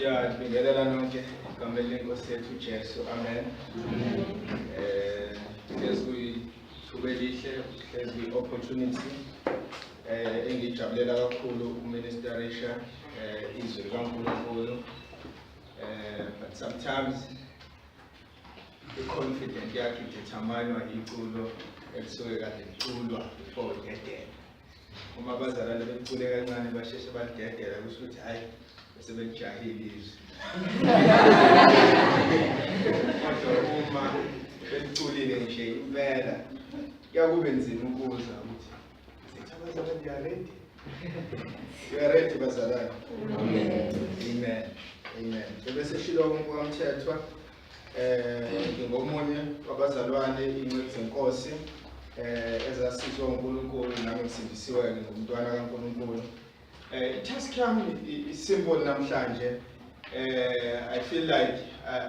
Ya, ngibingelela nonke egameni lenkosi yethu uJesu. Amen. Hlezi kuyithuba elihle, hlezi kuyi-opportunity engijabulela kakhulu ukuministerisha izwi likaNkulunkulu. But sometimes i-confident yakhe ideterminwa iculo elisuke kade liculwa before udedela. Uma abazalwane becule kancane basheshe balidedela, kusho ukuthi hhayi, bese belijahile izwi. Kodwa uma beliculile nje impela, kuyakube nzima ukuza ukuthi sithi abazalwane, you are ready? You are ready, bazalwane? Amen. Amen. Amen. Bese shilo uMthethwa, ngingomunye wabazalwane, inceku zenkosi ezasizwa uNkulunkulu, nami ngisindisiwe ngumntwana kaNkulunkulu. I-task yami i-simple namhlanje. I feel like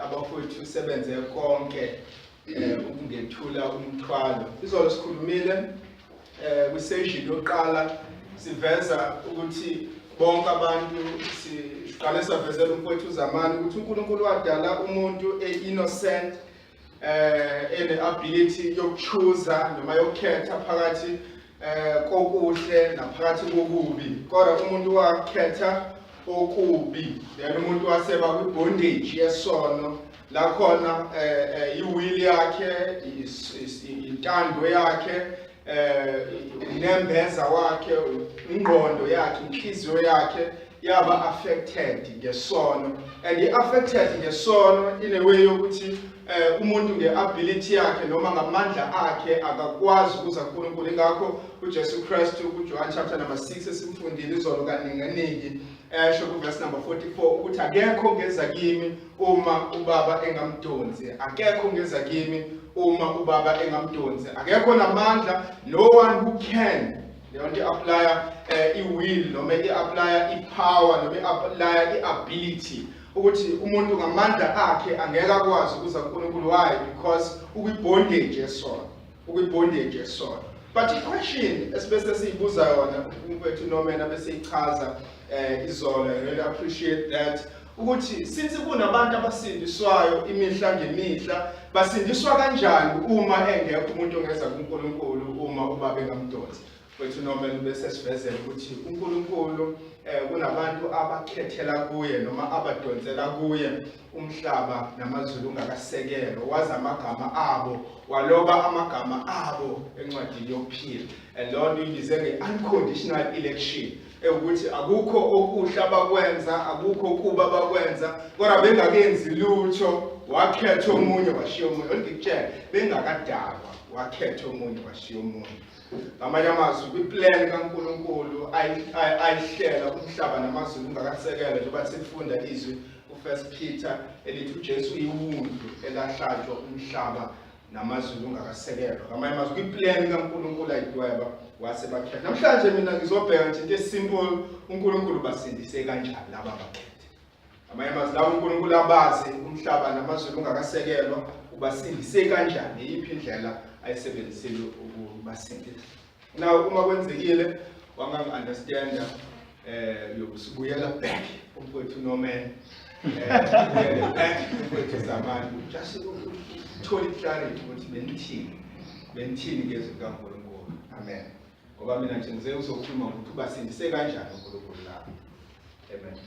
abafowethu sebenze konke ukungethula umthwalo. Izolo sikhulumile kwi-session yokuqala, siveza ukuthi bonke abantu, siqale savezela umfowethu uZamani ukuthi uNkulunkulu wadala umuntu e-innocent, ene ability yokuchoosa noma yokukhetha phakathi kokuhle naphakathi kokubi, kodwa umuntu wakhetha okubi. Then umuntu waseba kwi-bondage yesono, la khona i-will yakhe, intando yakhe, unembeza wakhe, ingqondo yakhe, inhliziyo yakhe yaba affected ngesono, and i-affected ngesono in a way yokuthi umuntu nge-ability yakhe noma ngamandla akhe akakwazi ukuza kuNkulunkulu. Ingakho uJesu Kristu kuJohn chapter number 6, esimfundile izolo kaningi, esho kuverse number 44 ukuthi akekho ongeza kimi uma uBaba engamdonsi, akekho ongeza kimi uma uBaba engamdonsi, akekho namandla, no one who can. Leyo nto i-applya i-will noma i-applya i-power noma i-applya i-ability, ukuthi umuntu ngamandla akhe angeke akwazi ukuza kuNkulunkulu. Why? Because ukwi-bondage yesono, ukwi-bondage yesono. But i-question esibese siyibuza yona, umfethu Norman bese ichaza izolo, I really appreciate that, ukuthi since kunabantu abasindiswayo imihla ngemihla, basindiswa kanjani uma engekho umuntu ongeza kuNkulunkulu uma uBaba engamdonsi? Wethu Norman bese sivezela ukuthi uNkulunkulu kunabantu abakhethela kuye noma abadonsela kuye umhlaba namazulu ungakasekelwa, wazi amagama abo, waloba amagama abo encwadini yokuphila. And loo nto uyibize nge-unconditional election, ewukuthi akukho okuhle abakwenza, akukho kuba abakwenza, kodwa bengakenzi lutho wakhetha omunye, washiya omunye. Olingikutshela, bengakadalwa wakhetha omunye, washiya omunye. Ngamanye amazwi, kwiplan kaNkulunkulu ayihlela umhlaba namazulu ungakasekelwa, njengoba sifunda izwi uFirst Peter elithi uJesu uyiwundlu elahlatshwa umhlaba namazulu ungakasekelwa. Ngamanye amazwi, kwiplan kaNkulunkulu ayidweba, wase bakhetha. Namhlanje mina ngizobheka nje into esimple: uNkulunkulu basindise kanjani laba abakhethe? Ngamanye amazwi, laba uNkulunkulu abazi umhlaba namazulu ungakasekelwa, ubasindise kanjani? Iyiphi indlela ayisebenzisile ukubasindisa? Now, uma kwenzekile wangangi-understanda, yokusibuyela back umfowethu Norman, buyele back umfowethu Zamani, just uthola i-clarity ukuthi benithini ngezwi likaNkulunkulu. Amen. Ngoba mina nje ngize uzokhuluma ngokuthi ubasindise kanjani uNkulunkulu lapho. Amen.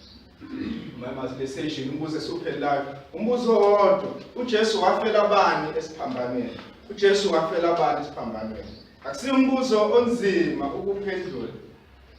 Mama, le session umbuzo esuphelelayo, umbuzo owodwa: uJesu wafela bani esiphambanweni? uJesu wafela bani esiphambanweni? Akusiyo umbuzo onzima ukuphendula,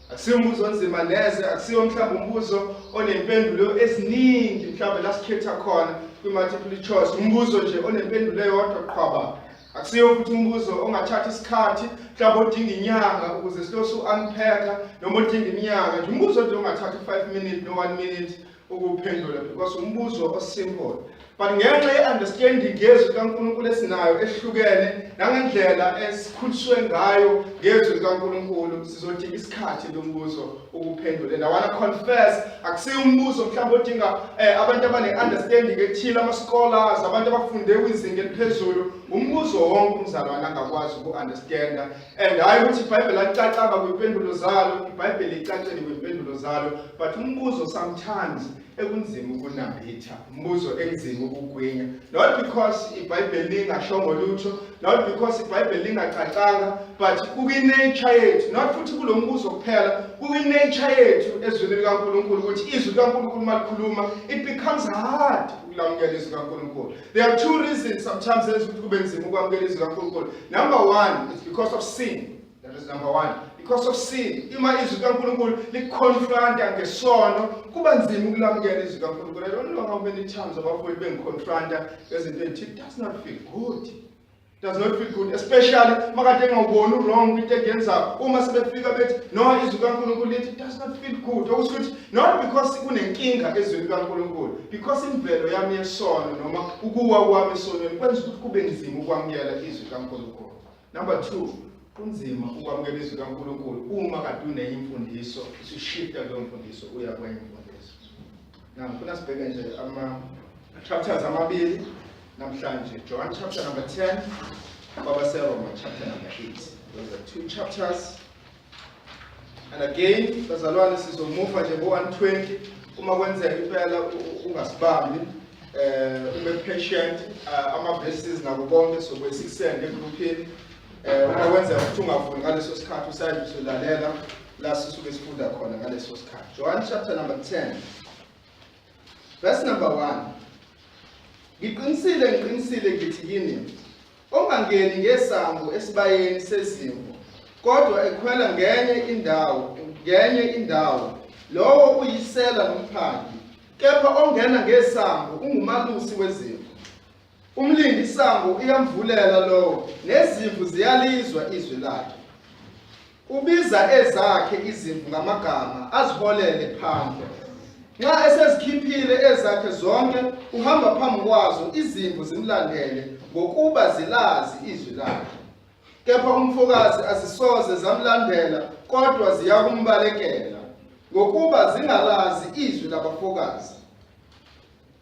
akusiyo umbuzo onzima neze, akusiyo mhlawumbe umbuzo onempendulo eziningi, mhlawumbe la sikhetha khona kwi-multiple choice, umbuzo nje onempendulo eyodwa qhwaba. Akusiyo futhi umbuzo ongathatha isikhathi, mhlawumbe odinga inyanga ukuze silosu unpacka, noma odinga iminyaka nje. Umbuzo nje ongathatha u-5 minute no-1 minute ukuphendula, because umbuzo osimple. But ngenxa ye-understanding yezwi likaNkulunkulu esinayo ehlukene nangendlela esikhuliswe ngayo ngezwi likaNkulunkulu, sizodinga isikhathi lo mbuzo ukuphendula. And I wanna confess, akusiyo umbuzo mhlawumbe odinga abantu abane-understanding ethile, ama-scholars, abantu abafunde kwizinga eliphezulu. Umbuzo wonke umzalwane angakwazi uku-understanda. And hhayi ukuthi iBhayibheli alicacanga kwiy'mpendulo zalo, iBhayibheli licacele kwiy'mpendulo zalo, but umbuzo sometimes ekunzima ukunambitha, umbuzo enzima ukugwinya. Not because iBhayibheli lingashongo lutho, not because iBhayibheli lingacacanga, but kukwi-nature yethu, not futhi kulo mbuzo kuphela, kukwi-nature yethu ezwini likaNkulunkulu ukuthi izwi likaNkulunkulu malikhuluma, it becomes hard ukulamukela izwi likaNkulunkulu. There are two reasons sometimes enza ukuthi kube nzima ukwamukela izwi likaNkulunkulu. Number one, it's because of sin. That is number one. Because of sin. Ima izwi likaNkulunkulu liconfronta ngesono, kuba nzima ukulamukela izwi likaNkulunkulu. I don't know how many times abafowethu bengiconfronta ngezinto ezithi it does not feel good. Does not feel good, especially makade engawuboni wrong into engenzayo. Uma sebefika bethi no, izwi likaNkulunkulu lithi, it does not feel good. Okusho ukuthi not because kunenkinga ezwini likaNkulunkulu, because imvelo yami yesono noma ukuwa kwami esonweni kwenza ukuthi kube nzima ukwamukela izwi likaNkulunkulu. Number 2, kunzima ukwamukela izwi likaNkulunkulu uma kade unenye imfundiso, usushifta kuleyo mfundiso uya kwenye imfundiso. Now ngifuna sibheke nje ama chapters amabili namhlanje, John chapter number 10, kwabaseRoma chapter number 8. Those are two chapters. And again, bazalwane, sizomuva nje ngo-120. Uma kwenzeka impela ungasibambi, ube patient, ama verses nako konke sokuye sikusende egroupini. Uma kwenzeka ukuthi ungavuni ngaleso sikhathi, usayi usulalela la sisuke sifunda khona ngaleso sikhathi. John chapter number 10 verse number 1. Ngiqinisile, ngiqinisile ngithi kini, ongangeni ngesango esibayeni sezimvu, kodwa ekhwela ngenye indawo, lowo uyisela nomphangi. Kepha ongena ngesango ungumalusi wezimvu. Umlindi isango uyamvulela lowo, nezimvu ziyalizwa izwi lakhe. Ubiza ezakhe izimvu ngamagama, aziholele phandle. Nxa esezikhiphile ezakhe zonke, uhamba phambi kwazo, izimvu zimlandele, ngokuba zilazi izwi lakhe. Kepha umfokazi azisoze zamlandela, kodwa ziyakumbalekela, ngokuba zingalazi izwi labafokazi.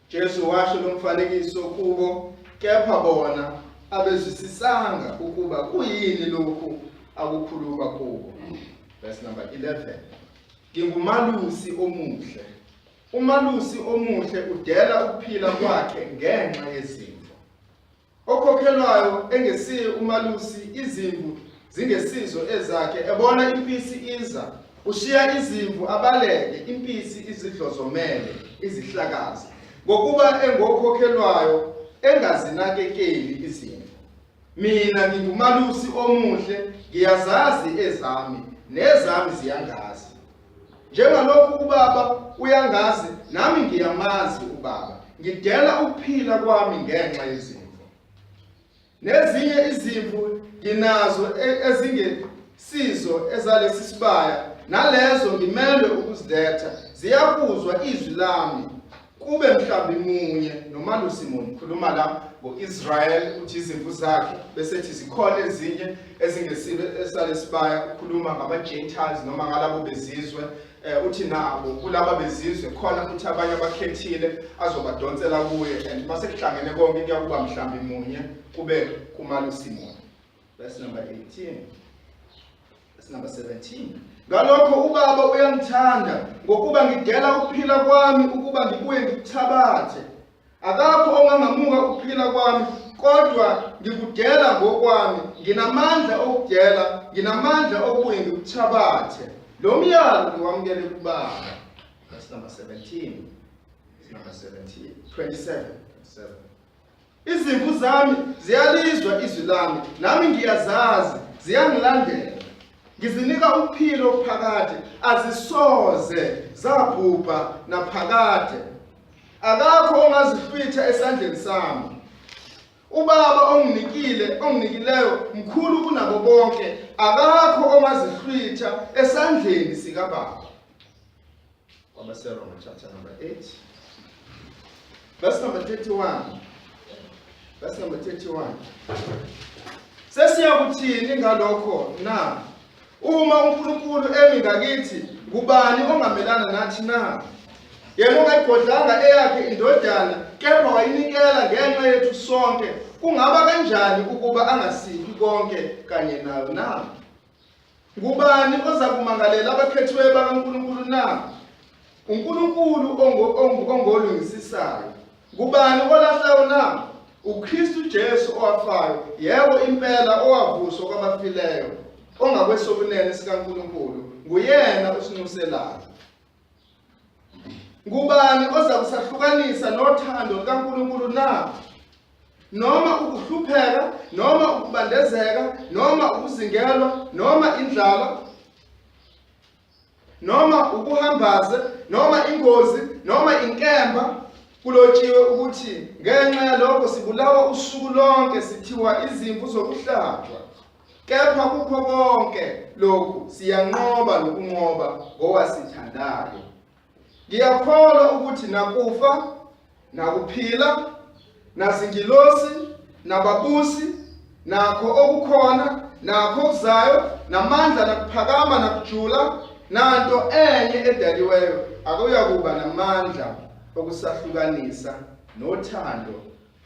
Jesu washo lo mfanekiso kubo, kepha bona abezwisisanga ukuba kuyini lokhu akukhuluma kubo. Verse number 11. Ngingumalusi omuhle. Umalusi omuhle udela ukuphila kwakhe ngenxa yezimvu. Okhokhelwayo engesiye umalusi, izimvu zingesizo ezakhe, ebona impisi iza, ushiya izimvu abaleke, impisi izidlozomele izihlakaze, ngokuba engokhokhelwayo engazinakekeli izimvu. Mina ngingumalusi omuhle, ngiyazazi ezami, nezami ziyangazi. Njengalokhu uBaba uyangazi, nami ngiyamazi uBaba. Ngidela ukuphila kwami ngenxa yezimvu. Nezinye izimvu nginazo ezingesizo ezalesi sibaya, nalezo ngimelwe ukuziletha. Ziyakuzwa izwi lami, kube mhlambi munye nomalusi munye. Khuluma la ngo-Israel, uthi izimvu zakhe, bese ethi zikhona ezinye ezingesilo esalesibaya. Ukhuluma ngama-Gentiles noma ngalabo bezizwe. Uthi nabo kulaba bezizwe khona futhi abanye abakhethile azobadonsela kuye, and mase kuhlangene konke kuyakuba mhlambi munye, kube kumalusi munye. Verse number 18. Verse number 17. Ngalokho uBaba uyangithanda, ngokuba ngidela ukuphila kwami ukuba ngibuye ngikuthabathe. Akakho ongangamuka ukuphila kwami, kodwa ngikudela ngokwami. Nginamandla okudela, nginamandla okubuye ngikuthabathe. Lo myalo ngiwamukele kuBaba. Verse number 17. Verse number 17. 27. 27. Izimvu zami ziyalizwa izwi lami, nami ngiyazazi, ziyangilandela. Ngizinika ukuphila okuphakade, azisoze zabhubha naphakade. Akakho ongazihlwitha esandleni sami. UBaba onginikile, onginikileyo mkhulu kunabo bonke, akakho ongazihlwitha esandleni sikaBaba. KwabaseRoma chapter number 8 verse number 31. Verse number 31. Sesiyakuthini ngalokho na? Uma uNkulunkulu emi ngakithi, ngubani ongamelana nathi na? Yena ongayigodlanga eyakhe indodana, kepha wayinikela ngenxa yethu sonke, kungaba kanjani ukuba angasiphi konke kanye nayo na? Ngubani ozakumangalela abakhethiweyo bakaNkulunkulu na? uNkulunkulu ongolungisisayo. Ngubani olahlayo na? UKristu Jesu owafayo, yebo impela owavuswa kwabafileyo, ongakwesokunene sikaNkulunkulu, nguyena osinxuselayo. Ngubani oza kusahlukanisa nothando lukaNkulunkulu na? Noma ukuhlupheka, noma ukubandezeka, noma ukuzingelwa, noma indlala, noma ukuhambaze, noma ingozi, noma inkemba. Kulotshiwe ukuthi ngenxa yalokho sibulawa usuku lonke, sithiwa izimvu zokuhlatshwa. Kepha kukho konke lokhu siyanqoba nokunqoba ngowasithandayo. Ngiyakholwa ukuthi nakufa, nakuphila, nazingilosi, nababusi, nakho okukhona, nakho okuzayo, namandla, nakuphakama, nakujula, nanto enye edaliweyo akuyakuba namandla okusahlukanisa nothando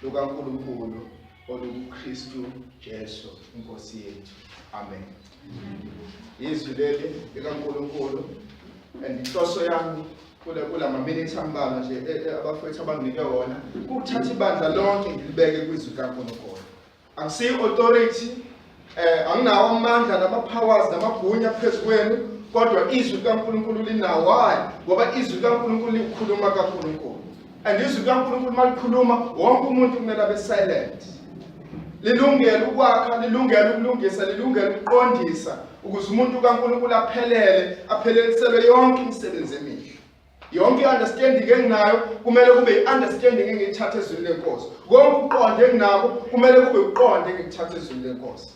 lukaNkulunkulu olukuKristu Jesu inkosi yethu. Amen. Izwi leli likaNkulunkulu and inhloso yami kule kulama minutes ambalwa nje abafowethu abanginike wona ukuthatha ibandla lonke ngilibeke kwizwi likaNkulunkulu. Angisiyi authority, anginawo amandla nama powers namagunya phezu kwenu, kodwa izwi likaNkulunkulu linawo. Why? Ngoba izwi likaNkulunkulu likhuluma kaNkulunkulu, and izwi likaNkulunkulu malikhuluma wonke umuntu kumele abe silent. Lilungele ukwakha, lilungele ukulungisa, lilungele ukuqondisa, ukuze umuntu kaNkulunkulu aphelele, apheleliselwe yonke imisebenzi emihle. Yonke i-understanding enginayo kumele kube i-understanding engiyithatha ezwini lenkosi. Konke ukuqonda enginako kumele kube ukuqonda engikuthatha ezwini lenkosi.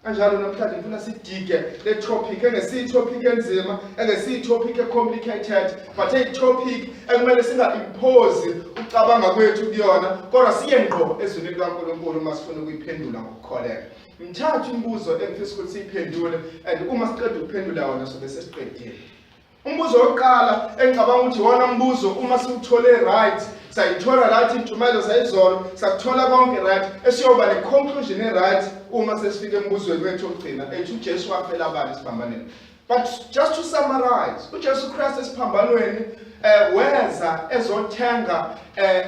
Kanjalo namhlanje ngifuna sidige le topic engesiyi topic enzima, engesiyi topic e-complicated, but eyi-topic ekumele singa-impose ukucabanga kwethu kuyona, kodwa siye ngqo ezwini likaNkulunkulu uma sifuna ukuyiphendula ngokukholeka. Mthathu imibuzo engifisa ukuthi siyiphendule, and uma siqeda ukuphendula wona sobe sesiqedile. Umbuzo wokuqala engicabanga ukuthi iwona mbuzo uma siwuthole right, sayithola right intshumayelo sayizolo, sakuthola konke right, esiyoba ne-conclusion e-right uma sesifika embuzweni wethu wokugcina ethi uJesu wafela abani esiphambanweni. But just to summarize, uJesu Kristu esiphambanweni weza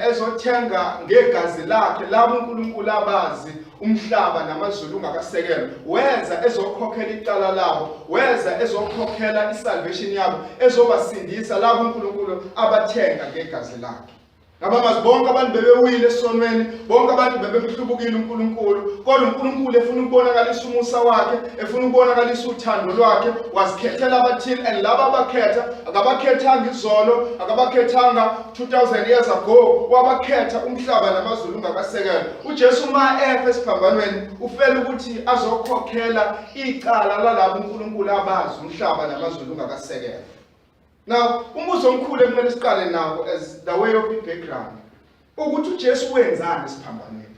ezothenga ngegazi lakhe labo uNkulunkulu abazi umhlaba namazulu ungakasekelwa. Weza ezokhokhela icala labo, weza ezokhokhela isalvation yabo, ezobasindisa labo uNkulunkulu abathenga ngegazi lakhe. Ngabamazi bonke abantu bebewile esonweni, bonke abantu bebemhlubukile uNkulunkulu, kodwa uNkulunkulu efuna ukubonakalisa umusa wakhe, efuna ukubonakalisa uthando lwakhe, wazikhethela abathile, and laba abakhetha akabakhethanga izolo, akabakhethanga 2000 years ago, wabakhetha umhlaba namazulu ungakasekelwa. UJesu uma efa esiphambanweni ufela ukuthi azokhokhela icala lalabo uNkulunkulu abazi umhlaba namazulu ungakasekelwa. Now, umbuzo omkhulu ekumele siqale nawo as the way of background ukuthi uJesu wenzani esiphambanweni?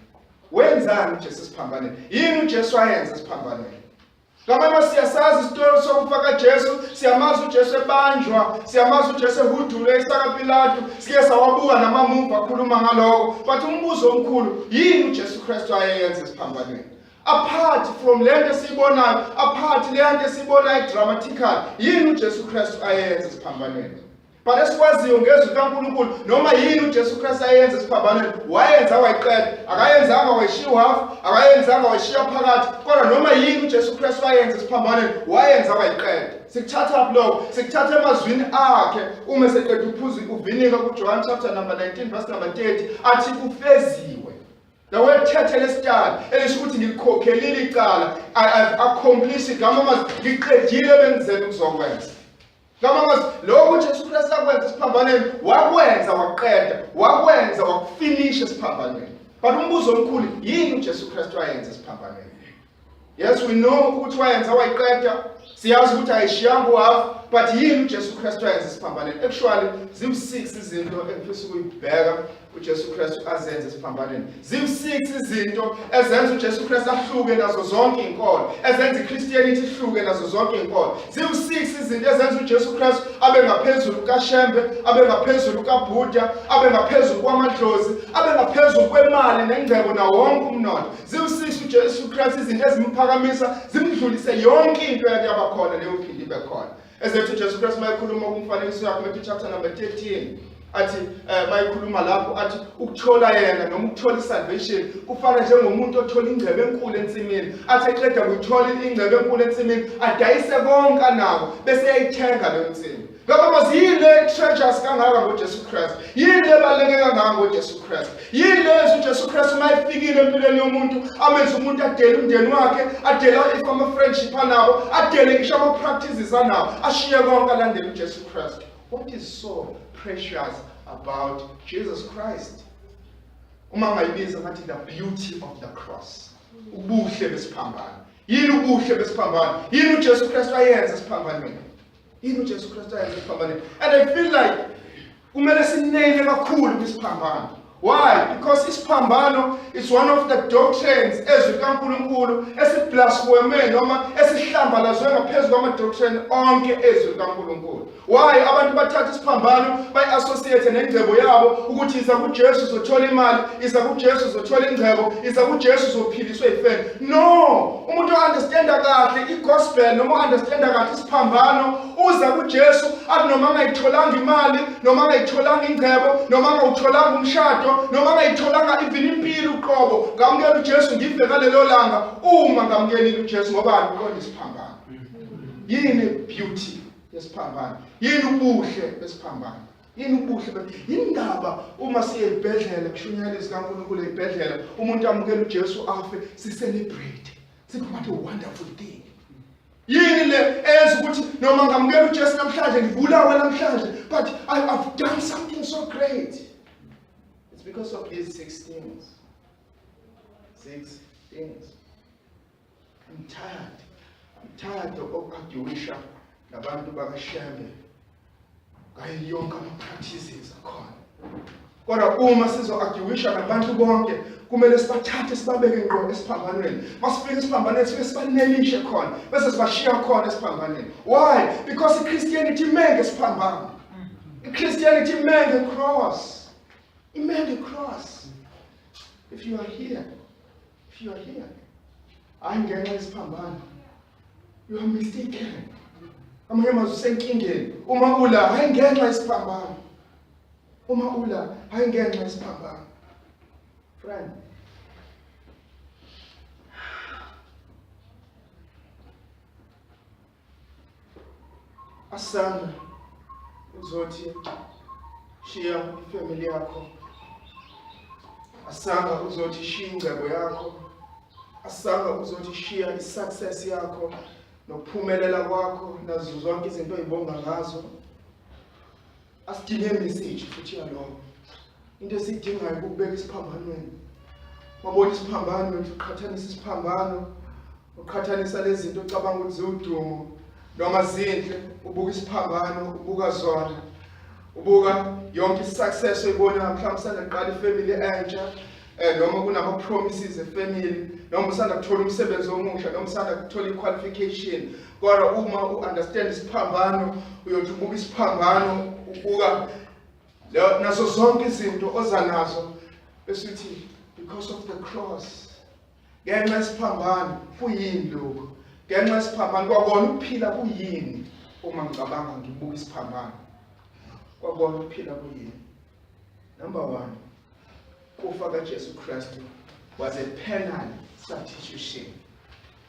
Wenzani uJesu esiphambanweni? Yini uJesu ayenza esiphambanweni? Ngamanye siyasazi isitori sokufa kaJesu, siyamazi uJesu ebanjwa, siyamazi uJesu ehudulwe esakaPilatu, sike sawabuka namamuva akhuluma ngaloko. But umbuzo omkhulu, yini uJesu Kristu ayeyenza esiphambanweni? Apart from lento esiyibonayo, apart le nto esiyibonayo dramatical, yini uJesu Kristu ayeyenza esiphambanweni? But esikwaziyo ngezwi likaNkulunkulu, noma yini uJesu Kristu ayenza esiphambanweni, wayenza wayiqeda. Akayenzanga wayishiya uhalf, akayenzanga wayishiya phakathi, kodwa noma yini uJesu Kristu ayenza esiphambanweni, wayenza wayiqeda. Sikuthatha lokho, sikuthatha emazwini akhe uma eseqeda ukuphuza uvinika kuJohn chapter number 19 verse number 30, athi kufeziwe. The word tetelestai elisho ukuthi ngilikhokhelile icala, I've accomplished, igama amazwi ngiqedile bengizele ukuzokwenza. Ngama lokhu uJesu Kristu akwenza esiphambanweni wakwenza waqeda, wakwenza wakufinisha esiphambanweni. But umbuzo omkhulu, yini uJesu Kristu ayenza esiphambanweni? Yes, we know ukuthi wayenza wayiqeda, siyazi ukuthi ayishiyanga uhalf, but yini uJesu Kristu ayenza esiphambanweni? Actually ziwu-6 izinto engifisa ukuyibheka uJesu Kristu azenze esiphambanweni. Ziwu-6 izinto ezenza uJesu Kristu ahluke nazo zonke izinkolo, ezenza iChristianity ihluke nazo zonke izinkolo. Ziwu-6 izinto ezenza uJesu Kristu abe ngaphezulu kaShembe, abe ngaphezulu kaBuddha, abe ngaphezulu kwamadlozi, abe ngaphezulu kwemali nengcebo nawo wonke umnotho. Ziwu-6 uJesu Kristu izinto ezimphakamisa zimdlulise yonke into eyake yaba khona leyo phinde ibe khona. Ezethu uJesu Kristu mayekhuluma kumfanekiso yakhe Matthew chapter number 13 athi mayikhuluma lapho athi ukuthola yena noma ukuthola isalvation kufana njengomuntu othola ingcebo enkulu ensimini, athi eqeda kuyithola ingcebo enkulu ensimini adayise konke anako bese eyayithenga leyo nsimi. Ngoba mazi yini le treasures kangaka ngoJesu Kristu? Yini le baluleke kangaka ngoJesu Kristu? Yini le yenza uJesu Kristu uma efikile empilweni yomuntu amenze umuntu adele umndeni wakhe, adele if ama friendship anabo, adele ngisho ama practices anawo, ashiye konke alandele uJesu Kristu. What is so precious about Jesus Christ? Uma ngayibiza ngathi the beauty of the cross. Ubuhle besiphambano. Yini ubuhle besiphambano? Yini uJesu Kristu ayenza esiphambanweni? Yini uJesu Kristu ayenza esiphambanweni? And I feel like kumele sinele kakhulu kwisiphambano. Why? Because isiphambano is one of the doctrines ezwi kaNkulunkulu esiblaspheme noma esihlambalazwe ngaphezu kwama-doctrine onke ezwi kaNkulunkulu. Why? Abantu bathatha isiphambano bayi-associate nengcebo yabo ukuthi iza kuJesu uzothola imali, iza kuJesu uzothola ingcebo, iza kuJesu uzophiliswa ifeni. No! Umuntu o-understanda kahle i-gospel noma o-understanda kahle isiphambano uza kuJesu athi noma angayitholanga imali, noma angayitholanga ingcebo, noma angawutholanga umshado, noma angayitholanga even impilo uqobo, ngamukela uJesu ngife ngalelo langa uma ngamukelile uJesu ngoba ngiqonda isiphambano. Yini beauty yesiphambano? Yini ubuhle besiphambano? Yini ubuhle? Yindaba uma siye ezibhedlela kushunyayela izwi kaNkulunkulu ezibhedlela umuntu amukela uJesu afe si celebrate. Sithi what a wonderful thing. Yini le eyenza ukuthi noma ngamukela uJesu namhlanje ngibulawe namhlanje but I've done something so great. It's because of these six things. Six things. I'm tired. I'm tired of arguisha nabantu bakaShembe ngayo yonke ama-practices akhona. Kodwa uma sizo-arguisha nabantu bonke kumele sibathathe sibabeke ngqo esiphambanweni. Masifika esiphambanweni sifike sibanelishe khona bese sibashiya khona esiphambanweni. Why? Because i-Christianity ime ngesiphambano. I-Christianity ime nge-cross. Ime nge-cross. If you are here, if you are here, hayi ngenxa yesiphambano, you are mistaken. Amanye amazwi usenkingeni uma ula, hayi ngenxa yesiphambano. Uma ula, hayi ngenxa yesiphambano. Friend, asanda uzothi shiya ifamily yakho, asanga uzothi shiya ingcebo yakho, asanga uzothi shiya i-success yakho nokuphumelela kwakho nazo zonke izinto oyibonga ngazo. Asidinge message futhi yalokho. Into esiyidingayo ukubeka isiphambanweni. Wabona isiphambano, uqhathanisa isiphambano, uqhathanisa lezi zinto ocabanga ukuthi ziwudumo noma zinhle, ubuka isiphambano, ubuka zona. Ubuka yonke i-success oyibonayo, mhlawumbe usanda kuqala ifamily entsha, noma kunama promises efamily, noma usanda kuthola umsebenzi omusha, noma usanda kuthola i-qualification. Kodwa uma u-understand isiphambano, uyothi ubuka isiphambano, ubuka nazo zonke izinto oza nazo, bese uthi because of the cross, ngenxa yesiphambano kuyini lokho? Ngenxa yesiphambano kwakona ukuphila kuyini? Uma ngicabanga ngibuka isiphambano, kwakona ukuphila kuyini? Number 1, kufa kaJesu Kristu was a penal substitution.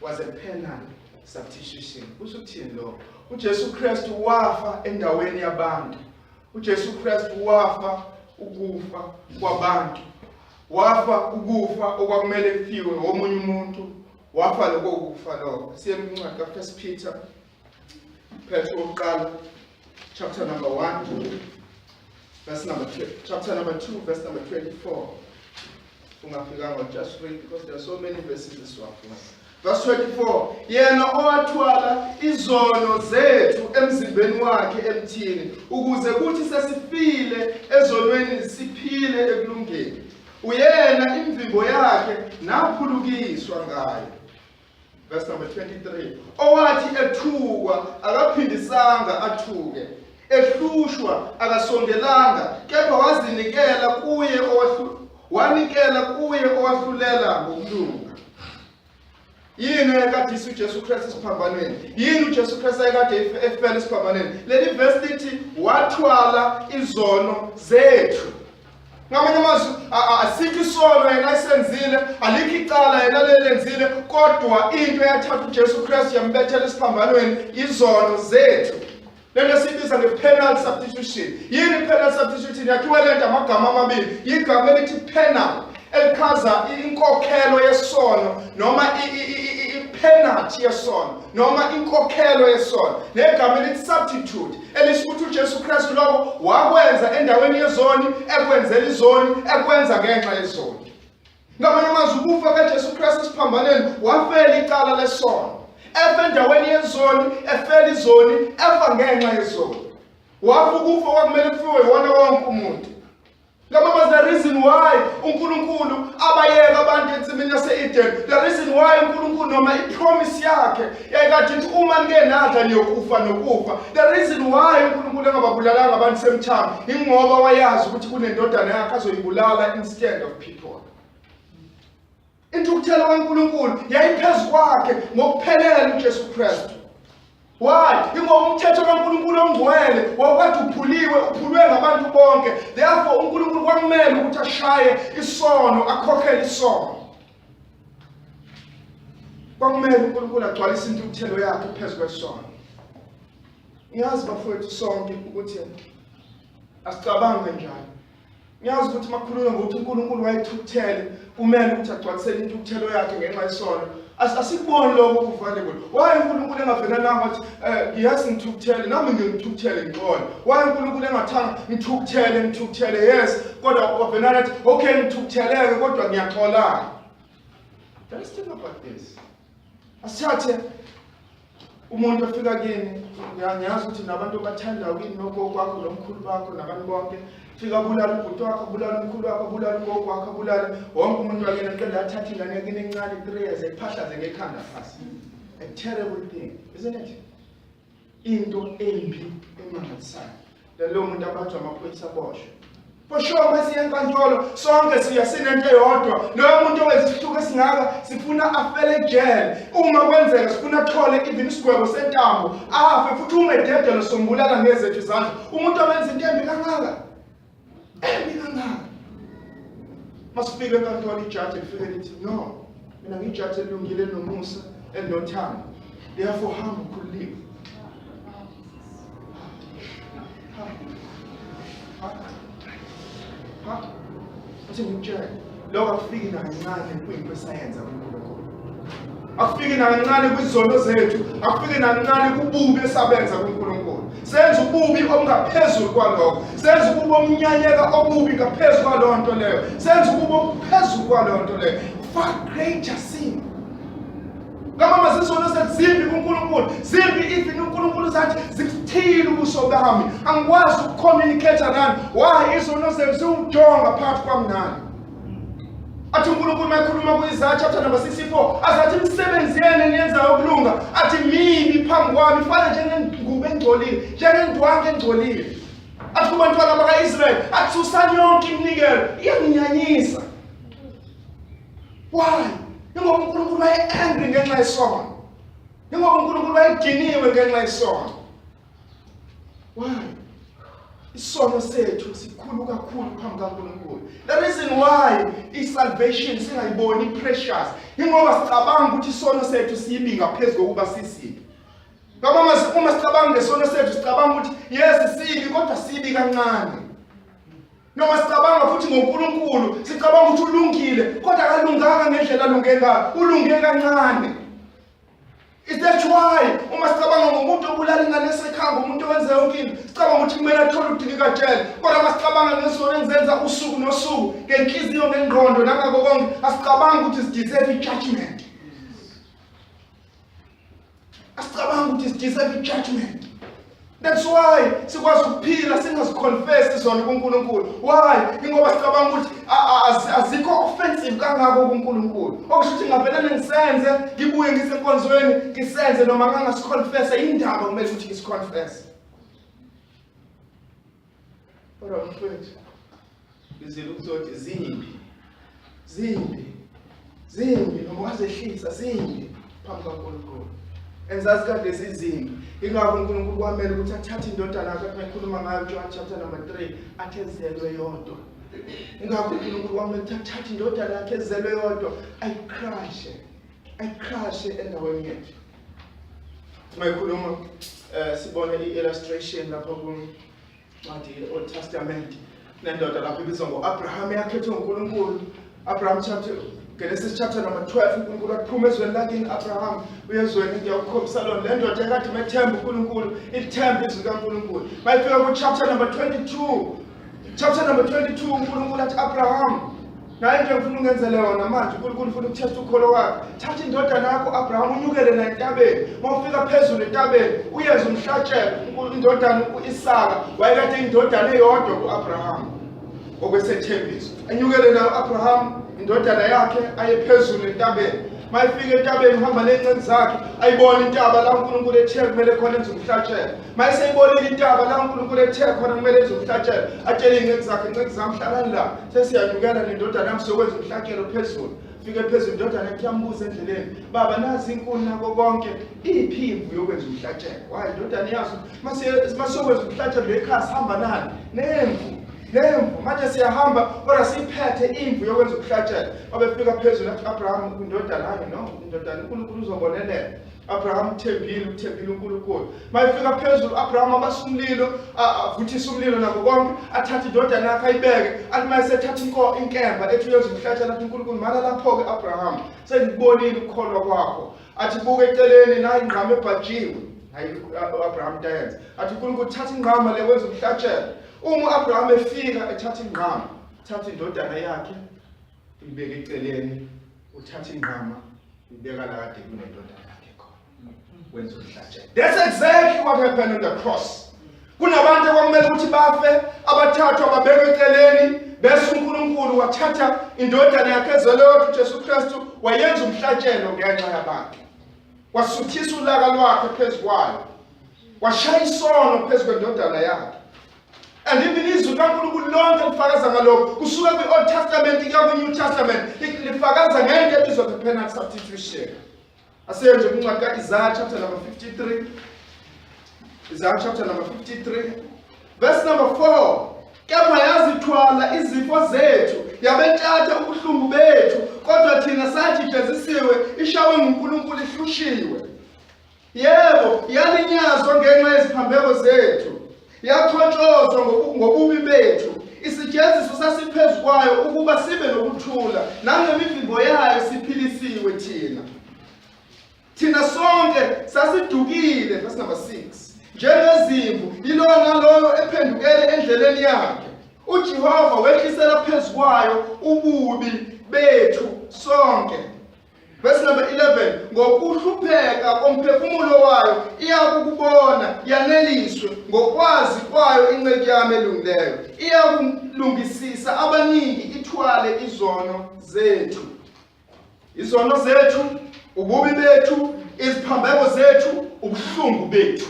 Was a penal substitution. Kusho ukuthini lokho? uJesu Kristu wafa endaweni yabantu. uJesu Kristu wafa ukufa kwabantu. Wafa ukufa okwakumele kufiwe omunye umuntu. Wafa lokho kufa lokho. Siye kwincwadi ka-1 Peter, Petro wokuqala, chapter number 1, verse number 2, chapter number 2, verse number 24. Ungafikanga, just read because there are so many verses esiwafuna. Verse 24, yena owathwala izono zethu emzimbeni wakhe emthini, ukuze kuthi sesifile ezonweni siphile ekulungeni. Uyena imvimbo yakhe naphulukiswa ngayo. Verse number 23, owathi ethukwa akaphindisanga athuke, ehlushwa akasongelanga, kepha wazinikela kuye wanikela kuye owahlulela ngokulunga. Yini ayekadisa uJesu Kristu esiphambanweni? Yini uJesu Kristu ayekade efela esiphambanweni? Leli verse lithi wathwala izono zethu. Ngamanye amazwi asikho isono yena ayisenzile, alikho icala yena lelenzile, kodwa into eyathatha uJesu Kristu yambethela esiphambanweni izono zethu. Lento esiyibiza nge-penal substitution. Yini i-penal substitution? Yakhiwe lento amagama amabili. Igama elithi penal elichaza inkokhelo yesono noma i-penalty yesono noma inkokhelo yesono, negama elithi substitute elisho ukuthi uJesu Kristu lokho wakwenza endaweni yezoni, ekwenzela izoni, ekwenza ngenxa yezoni. Ngamanye amazwi, ukufa kaJesu Kristu esiphambanweni wafela icala lesono, efa endaweni yezoni, efela izoni, efa ngenxa yezoni. Wafa ukufa kwakumele kufiwe iwona wonke umuntu. Ngama was the reason why uNkulunkulu abayeka abantu ensimini yase-Eden. The reason why uNkulunkulu noma ipromise yakhe yayikade ithi uma nike nadla niyokufa nokufa. The reason why uNkulunkulu engababulalanga abantu semthamo ingoba wayazi ukuthi kunendodana yakhe azoyibulala instead of people. Intukuthelo kaNkulunkulu yayiphezu kwakhe ngokuphelele uJesu Kristu. Why? Ingoba umthetho kaNkulunkulu ongcwele wawukade uphuliwe, uphulwe ngabantu bonke. Therefore uNkulunkulu kwakumele ukuthi ashaye isono, akhokhele isono. Kwakumele uNkulunkulu agcwalise intukuthelo yakhe phezu kwesono. Ngiyazi bafowethu sonke ukuthi asicabangi kanjalo. Ngiyazi ukuthi makhulunywa ngokuthi uNkulunkulu wayethukuthele, kumele ukuthi agcwalisele intukuthelo yakhe ngenxa yesono. Asikuboni lokho kuvaluable. Why uNkulunkulu engavelelanga wathi yes ngithukuthele, nami ngithukuthele ngixole. Why uNkulunkulu engathanga ngithukuthele, ngithukuthele yes, kodwa wavelana athi okay ngithukutheleke kodwa ngiyaxola. Let's think about this. Asithathe umuntu ofika kini, ngiyazi ukuthi nabantu obathandayo kini nogogo wakho nomkhulu bakho nabantu bonke, fika bulala ubhuti wakho, bulala umkhulu wakho, bulala ugogo wakho, bulala wonke umuntu wakini, aqeda athathe ingane yakini encane 3 years ayiphahlaze ngekhanda phasi. A terrible thing, isn't it? Into embi emangalisayo. Lelo muntu abanjwa amaphoyisa aboshwe. For sure uma siya enkantolo sonke siya sinento eyodwa. Loyo muntu owenza isihluku esingaka sifuna afele ejele. Uma kwenzeka sifuna athole even isigwebo sentambo afe futhi uma ededelo sombulala ngezethu izandla. Umuntu owenza into embi kangaka. Embi kangaka. Masifike enkantolo ijaji lifike lithi no, mina ngijaji elungile nomusa elinothando. Therefore hamba ukhululiwe. Uthi ngikutshele, lokho akufiki nakancane kwinto esayenza kuNkulunkulu. Akufiki nakancane kwizono zethu, akufiki nakancane kububi esabenza kuNkulunkulu. Senza ububi obungaphezulu kwalokho. Senza ububi obunyanyeka obubi ngaphezu kwaloo nto leyo. Senza ububi obuphezulu kwaloo nto leyo. Far greater sin. Kamama zizono zethu zimbi kuNkulunkulu, zimbi even uNkulunkulu zathi zikuthile ubuso bami, angikwazi ukucommunicate nani. Why izono zethu ziwujonga phakathi kwami nani? Athi uNkulunkulu mayekhuluma ku-Isaya chapter number 64, azathi imisebenzi yenu eniyenzayo ukulunga, athi mibi phambi kwami, ifana njengengubo engcolile, njengendwangu engcolile. Athi kubantwana baka-Israyeli, athi susani yonke iminikelo, iyanginyanyisa. Why? Ingoba uNkulunkulu waye-angry ngenxa yesono. Ingoba uNkulunkulu wayediniwe ngenxa yesono. Why? Isono sethu sikhulu kakhulu phambi kaNkulunkulu. The reason why i-salvation singayiboni precious ingoba sicabanga ukuthi isono sethu sibi ngaphezu kokuba sisibi. Ngoba uma sicabanga ngesono sethu sicabanga ukuthi yes sibi kodwa sibi kancane. Noma sicabanga futhi ngoNkulunkulu, sicabanga ukuthi ulungile, kodwa akalunganga ngendlela alunge ngayo, ulunge kancane. Is that why uma sicabanga ngomuntu obulala ingane esekhamba, umuntu owenza yonke into, sicabanga ukuthi kumele athole udilika jele. Kodwa uma sicabanga ngezono engizenza usuku nosuku, ngenhliziyo, ngengqondo nangako konke, asicabangi ukuthi sideserve i-judgment. Asicabangi ukuthi sideserve i-judgment. That's why sikwazi ukuphila singaziconfess izono kuNkulunkulu. Why? Ingoba sicabanga ukuthi azikho offensive kangako kuNkulunkulu. Okusho ukuthi ngavele ngisenze, ngibuye ngisenkonzweni, ngisenze noma ngangasiconfessa indaba kumele ukuthi ngisiconfess. Kodwa mfowethu, ngizile ukuzothi zimbi. Zimbi. Zimbi noma wazehlisa zimbi. phambi kaNkulunkulu. And zazikade zizimbi. Ingakho uNkulunkulu kwamele ukuthi athathe indodana yakhe athi mayikhuluma ngayo John chapter number 3 athi ezelwe yodwa. Ingakho uNkulunkulu kwamele ukuthi athathe indodana yakhe ezelwe yodwa ayicrashe. Ayicrashe endaweni yethu. Mayikhuluma sibone i-illustration lapha kuncwadi ye-Old Testament nendoda lapho ibizwa ngo-Abraham eyakhethwe nguNkulunkulu. Abraham chapter Genesis chapter number 12 uNkulunkulu waphuma ezweni lakini Abraham uyezweni ngiyakukhombisa lona. Le ndoda ekade imethemba uNkulunkulu, ithemba izwi likaNkulunkulu. Mayifika ku chapter number 22, chapter number 22 uNkulunkulu athi Abraham, naye into engifuna ungenzele yona manje, uNkulunkulu ufuna ukuthesta ukholo wakhe. Thatha indodana yakho Abraham unyukele nayo entabeni. Uma ufika phezulu entabeni uyenze umhlatshelo. Indodana u-Isaka wayekade indodana eyodwa ku-Abraham okwesethembiso. Enyukele nayo Abraham indodana yakhe aye phezulu entabeni. Mayifika entabeni uhamba nezinceku zakhe ayibona intaba la uNkulunkulu ethe kumele khona enze umhlatshelo. Mayiseyibonile intaba la uNkulunkulu ethe khona kumele enze umhlatshelo, atshele izinceku zakhe, inceku zami hlalani la, sesiyanyukela nendodana yami siyokwenza umhlatshelo phezulu. Fike phezulu indodana yakhe yambuza endleleni, baba nazi inkuni nako konke, iphi imvu yokwenza umhlatshelo? Wayi indodana yazi masiyokwenza umhlatshelo ekhaya sihamba nani? Nemvu. Nemvu manje siyahamba kodwa siphethe imvu yokwenza umhlatshelo. Babefika phezulu athi Abraham indodana hayi no indodana uNkulunkulu uzobonelela. Abraham uthembile, uthembile uNkulunkulu. Mayifika phezulu Abraham abasa umlilo, avuthisa umlilo nako konke, athathe indodana yakhe ayibeke, athi mayesethatha inkemba ethi uyenza umhlatshelo athi uNkulunkulu mana lapho-ke Abraham, sengikubonile ukukholwa kwakho. Athi buka eceleni nayi ingqama ebhajiwe. Hayi uAbraham into ayenza. Athi uNkulunkulu thatha ingqama le wenza umhlatshelo. Uma uAbraham efika ethatha ingqama, thatha indodana yakhe uyibeke eceleni, uthatha ingqama uyibeka la kade kunendodana yakhe khona. Wenza umhlatshelo. That's exactly what happened on the cross. Kunabantu okwakumele ukuthi bafe, abathathu ababekwe eceleni, bese uNkulunkulu wathatha indodana yakhe ezelwe yodwa uJesu Kristu wayenza umhlatshelo ngenxa yabantu. Wasuthisa ulaka lwakhe phezu kwayo. Washaya isono phezu kwendodana yakhe. And even izwi likaNkulunkulu lonke lifakaza ngalokho, kusuka kwi-Old Testament kuya kwi-New Testament, lifakaza ngento ebizwa nge-penal substitution. Asiye nje kwincwadi ka-Isaiah chapter number 53. Isaiah chapter number 53 verse number 4. Kepha yazithwala izifo zethu, yabentatha ubuhlungu bethu, kodwa thina sathi ijezisiwe, ishawe nguNkulunkulu, ihlushiwe. Yebo, yalinyazwa ngenxa yeziphambeko zethu, yachotshozwa ngobubi bethu. Isijeziso sasiphezu kwayo ukuba sibe nokuthula, nangemivimbo yayo siphilisiwe thina. Thina sonke sasidukile, verse number 6, njengezimvu, yilowo naloyo ephendukele endleleni yakhe. uJehova wehlisela phezu kwayo ububi bethu sonke. Verse number 11, ngokuhlupheka komphefumulo wayo iyakukubona yaneliswe ngokwazi kwayo inceku yami elungileyo, iyakulungisisa abaningi ithwale izono zethu. Izono zethu, ububi bethu, iziphambeko zethu, ubuhlungu bethu.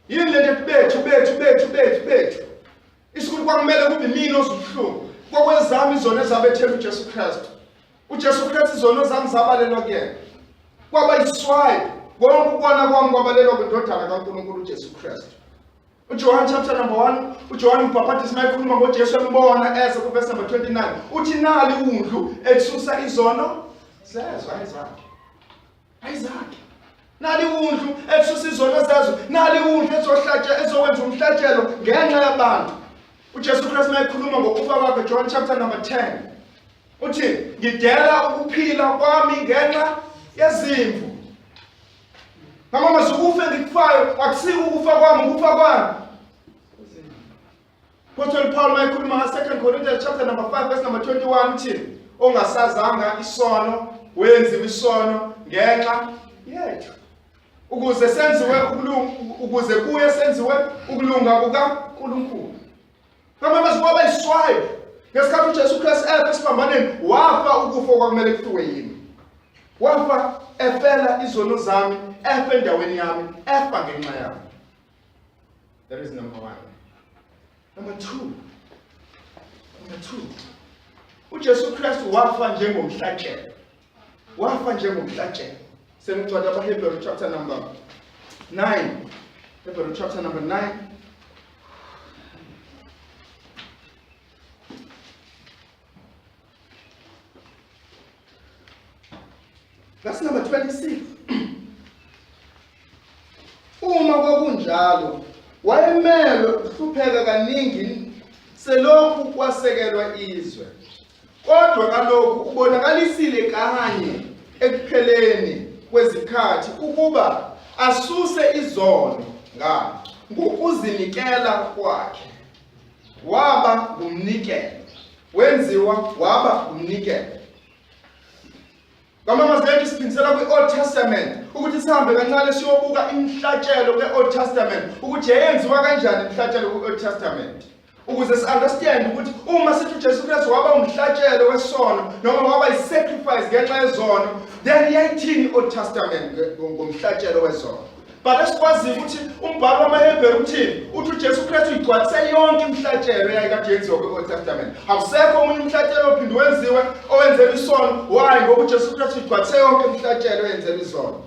Yini lento bethu bethu bethu bethu bethu? Isikuthi kwakumele kube imina ozubuhlungu. Kwakwezami izono ezabethela uJesu Kristu. uJesu Kristu izono zami zabalelwa kuyena. Kwaba yiswayi konke ukona kwami kwabalelwa kwindodana kaNkulunkulu uJesu Kristu. uJohn chapter number 1, uJohn umbhaphatisi mayekhuluma ngoJesu embona eze ku verse number 29, uthi nali wundlu elisusa izono zezwe, ayizakhe. Ayizakhe. Nali wundlu elisusa izono zezwe, nali wundlu ezohlatshe ezokwenza umhlatshelo ngenxa yabantu. uJesu Kristu mayekhuluma ngokufa kwakhe John chapter number 10, uthi ngidela ukuphila kwami ngenxa yezimvu. Ngamama ukufa engikufayo akusiko ukufa kwami, ukufa kwami. Apostle Paul mayekhuluma nga 2 Corinthians chapter number 5 verse number 21 uthi ongasazanga isono wenziwe isono ngenxa yethu, ukuze senziwe ukulunga, ukuze kuye senziwe ukulunga kukaNkulunkulu. Ngamama kwaba iswayo ngesikhathi uJesu Kristu efa esiphambanweni, wafa ukufa okwakumele kufiwe yimi. Wafa efela izono zami, efa endaweni yami, efa ngenxa yami. That is number one. Number two. Number two. uJesu Kristu wafa njengomhlatshelo. Wafa njengomhlatshelo. Semcwadi abaHebheru chapter number 9. Hebrew chapter number 9. Verse number 26. Uma kwakunjalo, wayemelwe ukuhlupheka kaningi selokhu kwasekelwa izwe. Kodwa kalokhu ubonakalisile kanye ekupheleni kwezikhathi ukuba asuse izono ngani ngokuzinikela kwakhe. Waba ngumnikelo, wenziwa waba ngumnikelo. Ngamamazwi ethu siphindisela kwi-Old Testament ukuthi sihambe kancane siyobuka imihlatshelo kwe-Old Testament ukuthi yayenziwa kanjani imihlatshelo kwi-Old Testament ukuze si-understand ukuthi uma sithi uJesu Kristu waba umhlatshelo wesono noma waba yi-sacrifice ngenxa yezono then yayithini i-Old Testament ngomhlatshelo wezono. But esikwaziyo ukuthi umbhalo wamaHebheru uthini? Uthi uJesu Kristu uyigcwalise yonke imihlatshelo eyayikade yenziwa kwi-Old Testament. Awusekho omunye umhlatshelo ophinde wenziwe owenzelwa isono. Why? Ngoba uJesu Kristu uyigcwalise yonke imihlatshelo eyenzelwa isono.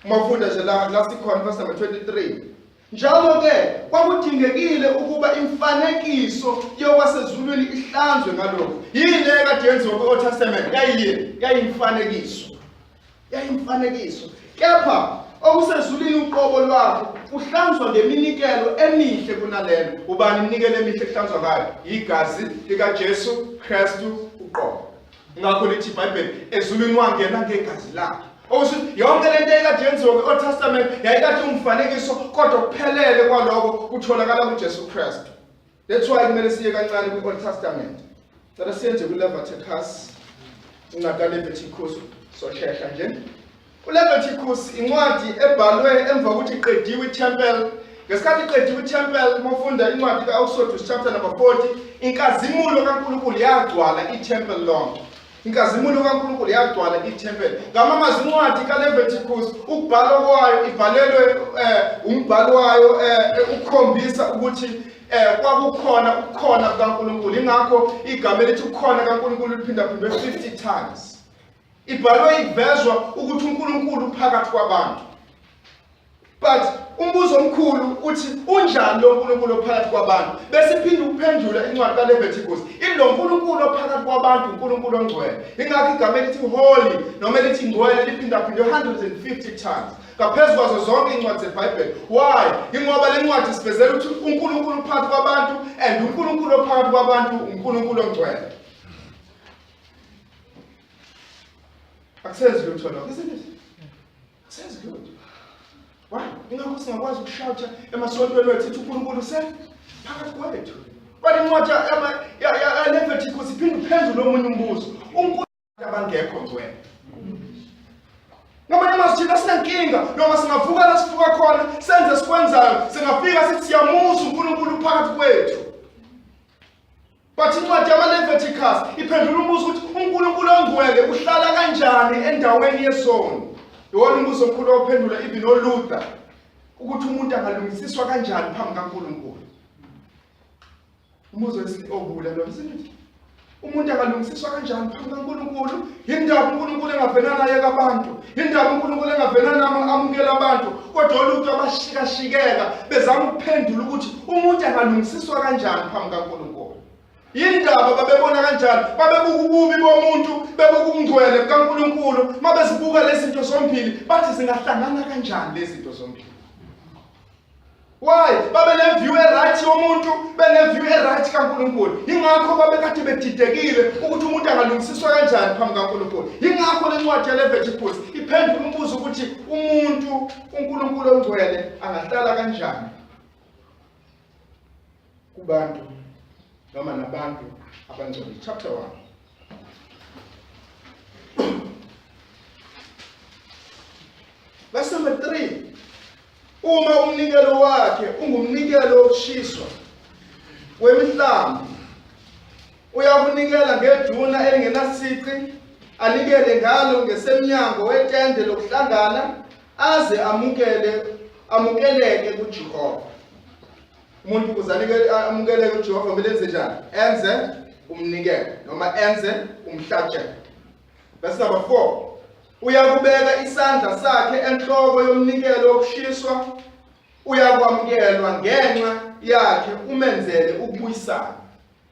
Uma ufunda nje la la sikhona verse number 23. Njalo-ke kwakudingekile ukuba imfanekiso yokwasezulwini ihlanzwe ngalokhu. Yini le ekade yenziwa kwi-Old Testament? Yayiyini? Yayimfanekiso. Yayimfanekiso. Kepha okusezulwini uqobo lwakho kuhlanzwa ngeminikelo emihle kunalelo. Ubani iminikelo emihle kuhlanzwa ngayo? Igazi likaJesu Kristu uqobo. Ngakho lithi iBhayibheli ezulwini wangena ngegazi lakhe. Okusho yonke lento eyikade yenziwa kwi-Old Testament yayikade umfanekiso kodwa kuphelele kwaloko kutholakala kuJesu Kristu. That's why kumele siye kancane kwi-Old Testament. Cela siyenze kwi-Leviticus, incwadi kaLeviticus, soshesha nje. ULeviticus incwadi ebhalwe emva kokuthi iqediwe itemple. Ngesikhathi iqediwe itemple, uma ufunda incwadi ka-Exodus chapter number 40, inkazimulo kaNkulunkulu yagcwala itemple lonke. Inkazimulo kaNkulunkulu yagcwala ithempeli. Ngamamazwi incwadi kaLeviticus ukubhalwa kwayo ibhalelwe eh, umbhalo wayo eh, ukukhombisa ukuthi eh kwakukhona ukukhona kukaNkulunkulu. Ingakho igama elithi ukukhona kaNkulunkulu liphindaphindwe 50 times. Ibhalwe ivezwa ukuthi uNkulunkulu uphakathi kwabantu. But umbuzo omkhulu uthi unjani lo nkulunkulu ophakathi kwabantu? Bese iphinde ukuphendula incwadi kaLeviticus. Ilo nkulunkulu ophakathi kwabantu uNkulunkulu ongcwele. Ingakho igama elithi holy noma elithi ngcwele liphindaphindwe 150 times. Ngaphezu kwazo zonke incwadi zeBhayibheli. Why? Ingoba le ncwadi isivezela ukuthi uNkulunkulu uphakathi kwabantu and uNkulunkulu ophakathi kwabantu uNkulunkulu ongcwele. Akusenzi lutho lokho, isn't it? Senzi lutho. Why? Ingakho singakwazi ukushouta emasontweni wethu sithi uNkulunkulu se phakathi kwethu. Kodwa incwadi yaLeviticus iphinde uphendule omunye umbuzo. UNkulunkulu abangekho ngcwele. Ngamanye amazwi thina sinenkinga noma singavuka la sivuka khona senze sikwenzayo singafika sithi siyamuzwa uNkulunkulu phakathi kwethu. But incwadi yamaLeviticus iphendula umbuzo ukuthi uNkulunkulu ongcwele uhlala kanjani endaweni yesono. Iwona umbuzo omkhulu owaphendula even oLuther ukuthi umuntu angalungisiswa kanjani phambi kaNkulunkulu. Umbuzo obula lo isn't it? Umuntu angalungisiswa kanjani phambi kaNkulunkulu? Yindaba uNkulunkulu engavelana ayeka abantu. Yindaba uNkulunkulu engavelana amukela abantu. Kodwa olutho abashikashikeka bezama ukuphendula ukuthi umuntu angalungisiswa kanjani phambi kaNkulunkulu. Yindaba babebona kanjani? Babebuka ububi bomuntu, bebuka ubungcwele bukaNkulunkulu. Mabezibuka lezi zinto zombili, bathi zingahlangana kanjani lezi zinto zombili? Why? Babe ne-view e-right yomuntu, bene-view e-right kaNkulunkulu. Yingakho babekade bedidekile ukuthi umuntu angalungisiswa kanjani phambi kaNkulunkulu. Yingakho le ncwadi yaLeviticus iphendula umbuzo ukuthi umuntu uNkulunkulu ongcwele angahlala kanjani kubantu noma nabantu abangcwele. Chapter 1. Verse number 3. Uma umnikelo wakhe ungumnikelo wokushiswa wemihlambi, uyakunikela ngeduna elingenasici, anikele ngalo ngesemnyango wetende lokuhlangana, aze amukele amukeleke kuJehova. Umuntu ukuze amukeleke kuJehova kumele enze njani? Enze umnikelo noma enze umhlatshelo. Verse number 4. Uyakubeka isandla sakhe enhloko yomnikelo wokushiswa, uyakwamukelwa ngenxa yakhe umenzele ukubuyisana.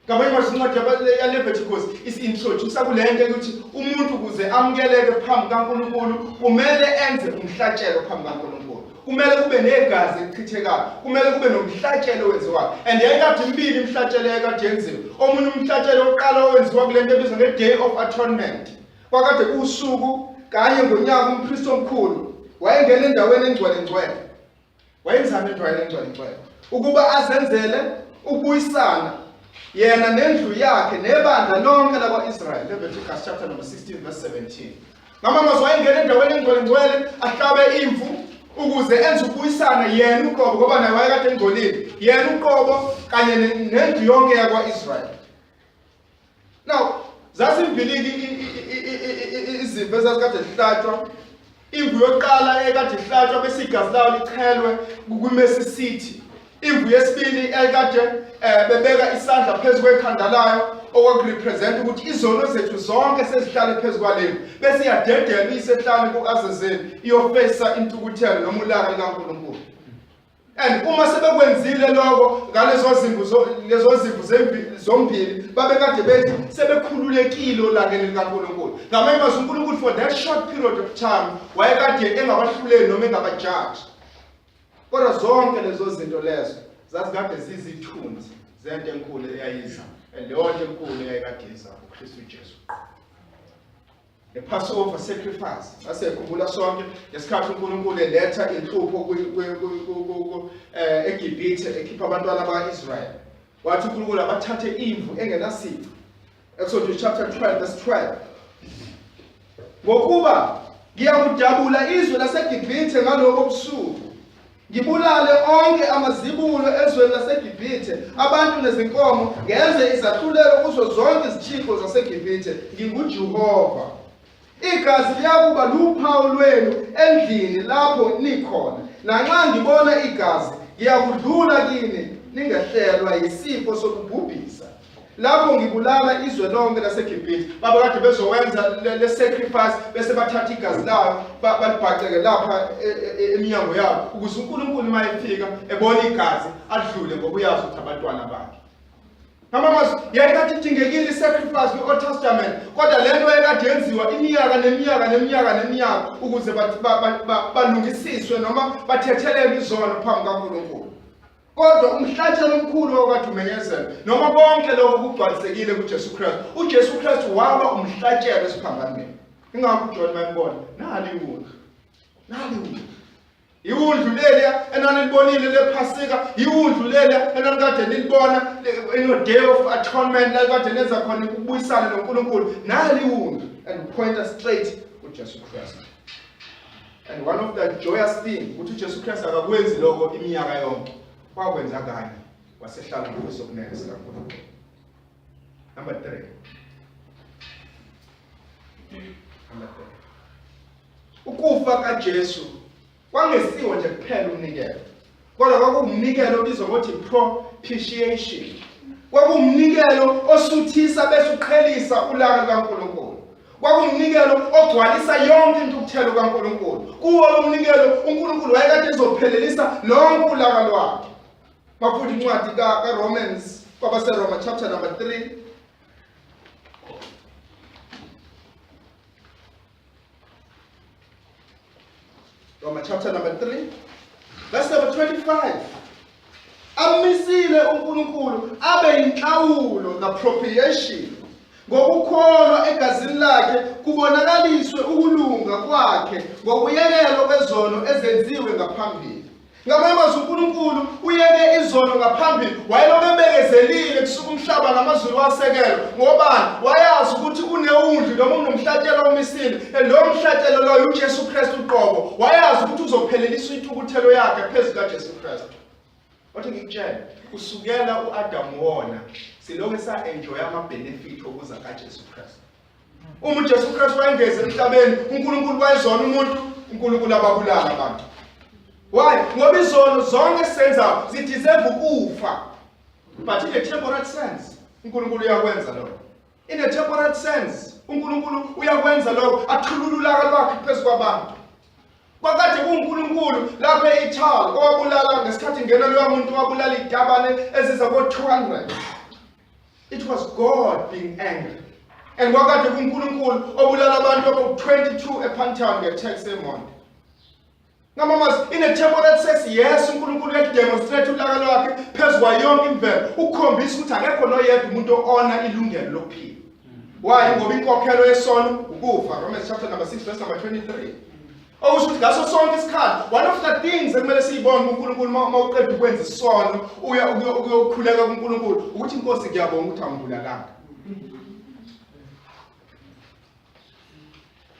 Ngamanye amazwi incwadi yaLeviticus isi-introduce kule nto ukuthi umuntu ukuze amukeleke phambi kaNkulunkulu kumele enze umhlatshelo phambi kaNkulunkulu. Kumele kube negazi elichithekayo, kumele kube nomhlatshelo owenziwayo. And yayikade imibili imihlatshelo eyayikade yenziwa. Omunye umhlatshelo wokuqala owenziwa kule nto ebizwa nge-Day of Atonement. Kwakade kuwusuku kanye ngonyaka umpristi omkhulu wayengena endaweni engcwele ngcwele. Wayenzani endaweni engcwele ngcwele? Ukuba azenzele ukubuyisana yena nendlu yakhe nebandla lonke lakwa-Israyeli. Leviticus chapter number 16 verse 17. Ngamamazwi wayengena endaweni engcwele ngcwele ahlabe imvu ukuze enze ukubuyisana yena uqobo ngoba naye wayekade engcolile yena uqobo kanye nendlu yonke yakwa-Israyeli. Now, zazimbili izimvu ezazikade zihlatshwa. Imvu yokuqala ekade ihlatshwa bese igazi layo lichelwe kwi-Mercy City. Imvu yesibili ekade eh, bebeka isandla phezu kwekhanda layo okwakurepresent ukuthi izono zethu zonke sezihlale phezu kwalemvu bese iyadedelwa isehlane ku-Azazeli iyofesa intukuthelo noma ulaka likaNkulunkulu. And uma sebekwenzile lokho ngalezo zimvu lezo zimvu zombili babekade bethi sebekhululekile olakeni likaNkulunkulu. Ngamanye amazwi uNkulunkulu for that short period of time wayekade engabahluleli noma engabajaji. Kodwa zonke lezo zinto lezo zazikade zizithunzi zento enkulu eyayiza. And leyo nto enkulu eyayikade iza uKristu Jesu. The Passover sacrifice. Sasekhumbula sonke ngesikhathi uNkulunkulu eletha inhlupho eh, eGibhithe ekhipha abantwana bakwa-Israyeli. Wathi uNkulunkulu abathathe imvu engenasici. Exodus chapter 12 verse 12. Ngokuba ngiyakudabula izwe laseGibhithe ngalobo busuku Ngibulale onke amazibulo ezweni laseGibhithe, abantu nezinkomo, ngenze izahlulelo kuzo zonke izithixo zaseGibhithe. NginguJehova. Igazi liyakuba luphawu lwenu endlini lapho nikhona. Nanxa ngibona igazi, ngiyakudlula kini, ningehlelwa yisifo sokubhubhisa. Lapho ngibulala izwe lonke laseGibhithe, babekade bezowenza le sacrifice bese bathatha igazi layo balibhaceke lapha e, e, e, eminyango yabo ukuze uNkulunkulu uma efika ebona igazi adlule ngoba uyazi ukuthi abantwana bakhe. Ngamamazwi yayikade idingekile i-sacrifice kwi-Old Testament kodwa le nto yayikade yenziwa iminyaka neminyaka neminyaka neminyaka ukuze balungisiswe noma bathethelelwe izono phambi kaNkulunkulu. Kodwa umhlatshelo omkhulu owakade umenyezelwa noma konke lokho kugcwalisekile kuJesu Kristu. UJesu Kristu waba umhlatshelo esiphambanweni. Ingakho uJohn mayembona nali iwundlu. Nali iwundlu. Iwundlu leliya enanilibonile lePhasika, iwundlu leliya enanikade nilibona ino Day of Atonement lalikade nenza khona ukubuyisana noNkulunkulu. Nali iwundlu and pointer straight kuJesu Kristu. And one of the joyous thing ukuthi uJesu Kristu akakwenzi lokho iminyaka yonke. Wakwenza kanye wasehlala ngokwesokunene sikaNkulunkulu. Number 3. Number 3. Ukufa kaJesu kwangesiwo nje kuphela umnikelo. Kodwa kwakuwumnikelo obizwa ngokuthi propitiation. Kwakuwumnikelo osuthisa bese uqhelisa ulaka lukaNkulunkulu. Kwakuwumnikelo ogcwalisa yonke intukuthelo kaNkulunkulu. Kuwo lo mnikelo uNkulunkulu wayekade ezophelelisa lonke ulaka lwakhe. Bafundi incwadi kaRomans kwabaseRoma chapter number 3 Roma chapter number 3 verse number 25. Amisile uNkulunkulu abe inhlawulo the propitiation ngokukholwa egazini lakhe kubonakaliswe ukulunga kwakhe ngokuyekelwa kwezono ezenziwe ngaphambili. Ngamanye amazwi uNkulunkulu uyeke izono ngaphambili, wayelokhu ebekezelile kusuka umhlaba namazulu wasekelwa. Ngobani? Wayazi ukuthi unewundlu noma unomhlatshelo omisile. And lowo mhlatshelo loyo uJesu Kristu uqobo. Wayazi ukuthi uzophelelisa intukuthelo yakhe phezu kaJesu Kristu. Wathi ngikutshele, kusukela u-Adamu wona, silokhu sa-enjoy ama-benefit okuza kaJesu Kristu. Uma uJesu Kristu wayengezi emhlabeni, uNkulunkulu wayezona umuntu, uNkulunkulu ababulala abantu. Why? Ngoba izono zonke esizenzayo zideserve ukufa. But in a temporary sense, uNkulunkulu uyakwenza lokho. In a temporary sense. uNkulunkulu uyakwenza lokho, athulule ulaka lwakhe phezu kwabantu. Kwakade kuwuNkulunkulu lapha e-Italy owabulala ngesikhathi ngena loya muntu wabulala izitabane eziza ko-200. It was God being angry. And kwakade kuNkulunkulu obulala abantu abawu-22 ePantown nge-tax eMonti. Ngamamazi in a temporary sense yes uNkulunkulu uyademonstrate ulaka lwakhe phezu kwayo yonke imvelo ukukhombisa ukuthi akekho noyedwa umuntu ona ilungelo lokuphila. Why? Ngoba inkokhelo yesono ukufa. Romans chapter number 6 verse number 23. Okusho ukuthi ngaso sonke isikhathi one of the things ekumele siyibonge kuNkulunkulu uma uqeda ukwenza isono uya ukuyokhuleka kuNkulunkulu ukuthi inkosi ngiyabonga ukuthi awungibulalanga.